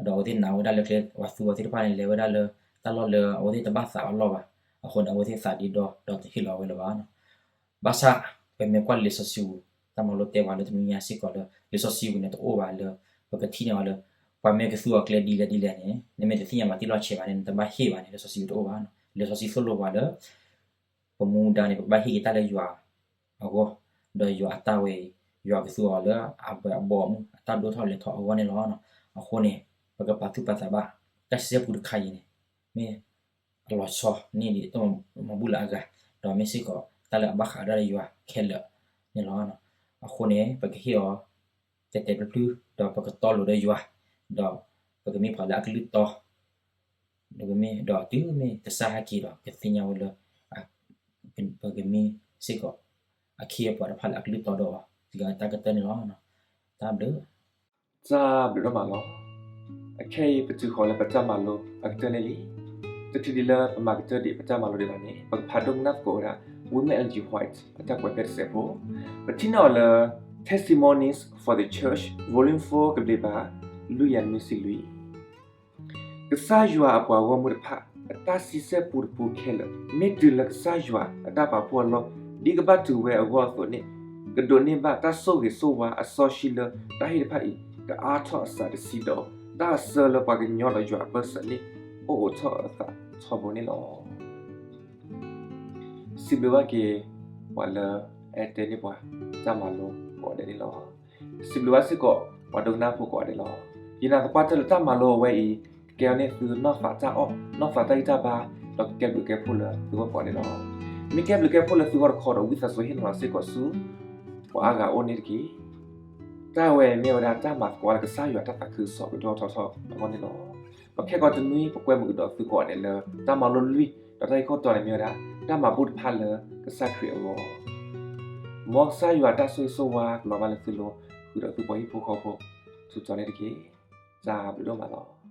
ဒီးအဝဲသ့ၣ်နာ်ဝဲဒၣ်လၢကျဲ ပှၤသူအီၤသ့ၣ်တဖၣ်န့ၣ် လဲၤဝဲဒၣ်လၢ တၢ်လီၢ်လၢအဝဲသ့ၣ်တဘၣ်သးအလီၢ်ဘၣ်. အဃိန့ၣ် အဝဲသ့ၣ်သးဒ့ဒီ ဒီးတဟ့ၣ်လီၤဝဲလၢၤဘၣ်. ဘၣ်ဆၣ် ပမ့ၢ်ကွၢ်လံာ်စီဆှံပူၤ တၢ်မၤလိတဲဝဲလၢတနွံညါစ့ၢ်ကီးလၢ လံာ်စီဆှံပူၤန့ၣ်တအိၣ်ဘၣ်လၢ ပကထံၣ်န့ၢ်အီၤလၢ ပှၤမ့ၢ်ကသူအီၤကျဲဒ်လဲၣ်ဒ်လဲၣ်န့ၣ် နမ့ၢ်တသ့ၣ်ညါဘၣ်တံၢ်လီၤဆဲးဘၣ်န့ၣ် နတဘၣ်ဟ့ၣ်ဘၣ်န့ၣ် လံာ်စီဆှံပူၤတအိၣ်ဘၣ်. လံာ်စီဆှံသိၣ်လိပှၤလၢ ပမူဒါန့ၣ် ပကဘၣ်ဟ့ၣ်က့ၤတၢ်လၢယွၤအဂီၢ်, ဒီးယွၤအတၢ်ဝဲအံၤ ယွၤကသူအီၤလၢအပှဲၤအဘီအမုၢ် အတၢ်ဒိၣ်ထီၣ်လဲၤထီၣ်အဂီၢ်န့ၣ်လီၤ. အဃိန့ၣ် ပကပာ်သူၣ်ပာ်သးဘၣ် တၢ်စံးဆဲပူတခါအံၤန့ၣ် မ့ၢ်အလီၤဆီန့ၢ်ဒံးတၢ်မၤဘူၣ်လၢအဂၤ, ဒီးမ့ၢ်စ့ၢ်ကီးတၢ်လၢအဘၣ်ဃးဒီးယွၤခဲလၢာ်န့ၣ်လီၤ. အဃိန့ၣ် ပကဟ့ၣ်အီၤ တဲာ်တဲာ်ဖျုဖျု ဒီးပကတီလိၤဒီးယွၤ, ဒီးပကမ့ၢ်ပှၤလၢအကလုၢ်တီ ဒီးမ့ၢ်ဒီးတုၤမ့ၢ်ကစၢ်ဟဲက့ၤဒီး ကသ့ၣ်ညါဝဲလၢ ပကမ့ၢ်စ့ၢ်ကီး အခ့အပှၤတဖၣ်လၢအကလုၢ်တီဒီးအီၤ စံးကတၢၢ်ကတၢၢ်န့ၣ်လီၤ. တၢ်ဘျုး တၢ်ဘျုးဒိၣ်မးလီၤ. အခဲအံၤပတုၤဃီၤလၢပတၢ်မၤလိအကတၢၢ်န့ၣ်လံ. တချုးဒံးလၢပမၤကတၢၢ်ဒံးပတၢ်မၤလိဒံးဘၣ်န့ၣ် ပကဖးဒိကနၣ်သကိးဝဲဒၣ် William Ellen G. White အတၢ်ကွဲးဖျဲးတစဲးဖိ, ပထံၣ်န့ၢ်အီၤလၢ Testimonies for the Church, Volume four ကဘျံးပၤ လွံၢ်ရာနွံဆံလွံၢ် ကစၢ်ယွၤအပှၤဂီၢ်မုၢ်တဖၣ် အတၢ်စံးဆဲပူတပူခဲလၢာ် မ့ၢ်တုၤလၢကစၢ်ယွၤအတၢ်ပာ်ဖှိၣ်အလီၢ် ဒ်ကဘၣ်တုၤဝဲအဂီၢ်အသိးန့ၣ် ကဒိးန့ၢ်ဘၣ်တၢ်ဆိၣ်ဂ့ၤဆိၣ်ဝါအစီဆှံလၢ တၢ်ဟ့ၣ်တဖၣ်အံၤ ကအါထီၣ်အသးတဆံဒီး တၢ်အဆၢလၢပှၤကညီဒီးယွၤအဘၢၣ်စၢၤန့ၣ် အိၣ်အိးထီၣ်အသးထီဘိန့ၣ်လီၤ. စံးဘျုးဘၣ်က့ၤ ပှၤလၢအအဲၣ်တဲန့ၢ်ပှၤ တၢ်မၤလိကိးဂၤဒဲးန့ၣ်လီၤ. စံးဘျုးဘၣ်စ့ၢ်ကီး ပှၤဒိကနၣ်ဖိကိးဂၤဒဲးလီၤ. ယနာ်သပှၢ်တၢၢ်လၢတၢ်မၤလိအဝဲအံၤ ကကဲအီၤန့ၢ်သုနီၢ်သးတၢ်အီၣ် နီၢ်သးတၢ်ဂံၢ်တၢ်ဘါ ဒီးကကဲဘျုးကဲဖှိၣ်လၢသုဂီၢ်ကိးဂၤဒဲးလီၤ. မ့ၢ်ကဲဘျုးကဲဖှိၣ်လၢသုဂီၢ်တခီဒီး ဝံသးစူၤဟ့ၣ်နီၤစ့ၢ်ကီးဆူ ပှၤအါဂၤအိၣ်န့ၣ်တက့ၢ်. တၢ်ဝဲအံၤမ့ၢ်ဝဲဒၣ်တၢ်မၤသကိးလၢကစၢ်ယွၤတၢ်သးခုကစီၣ်ကဒိၣ်ထီၣ်ထီထီၣ်အဂီၢ်န့ၣ်လီၤ. ဒီးခဲကိးတနွံ ပကွဲမုာ်ကဒီးသုကိးဂၤဒဲးလၢ တၢ်မၤလိလွံၢ် ဒီးတၢ်ဂ့ၢ်ခိၣ်တီန့ၣ်မ့ၢ်ဝဲဒၣ် တၢ်မၤဘူၣ်တဖၣ်လၢကစၢ်ခရံာ်အဂီၢ်. မ်ကစၢ်ယွၤအတၢ်ဆိၣ်ဂ့ၤဆိၣ်ဝါကလီၤဘၣ်လၢသုလိၤ ဃုာ်ဒီးသုပှၤဟံၣ်ဖိဃီဖိ ထူၣ်တီန့ၣ်တက့ၢ်. တၢ်ဘျုးဒိၣ်မးလီၤ.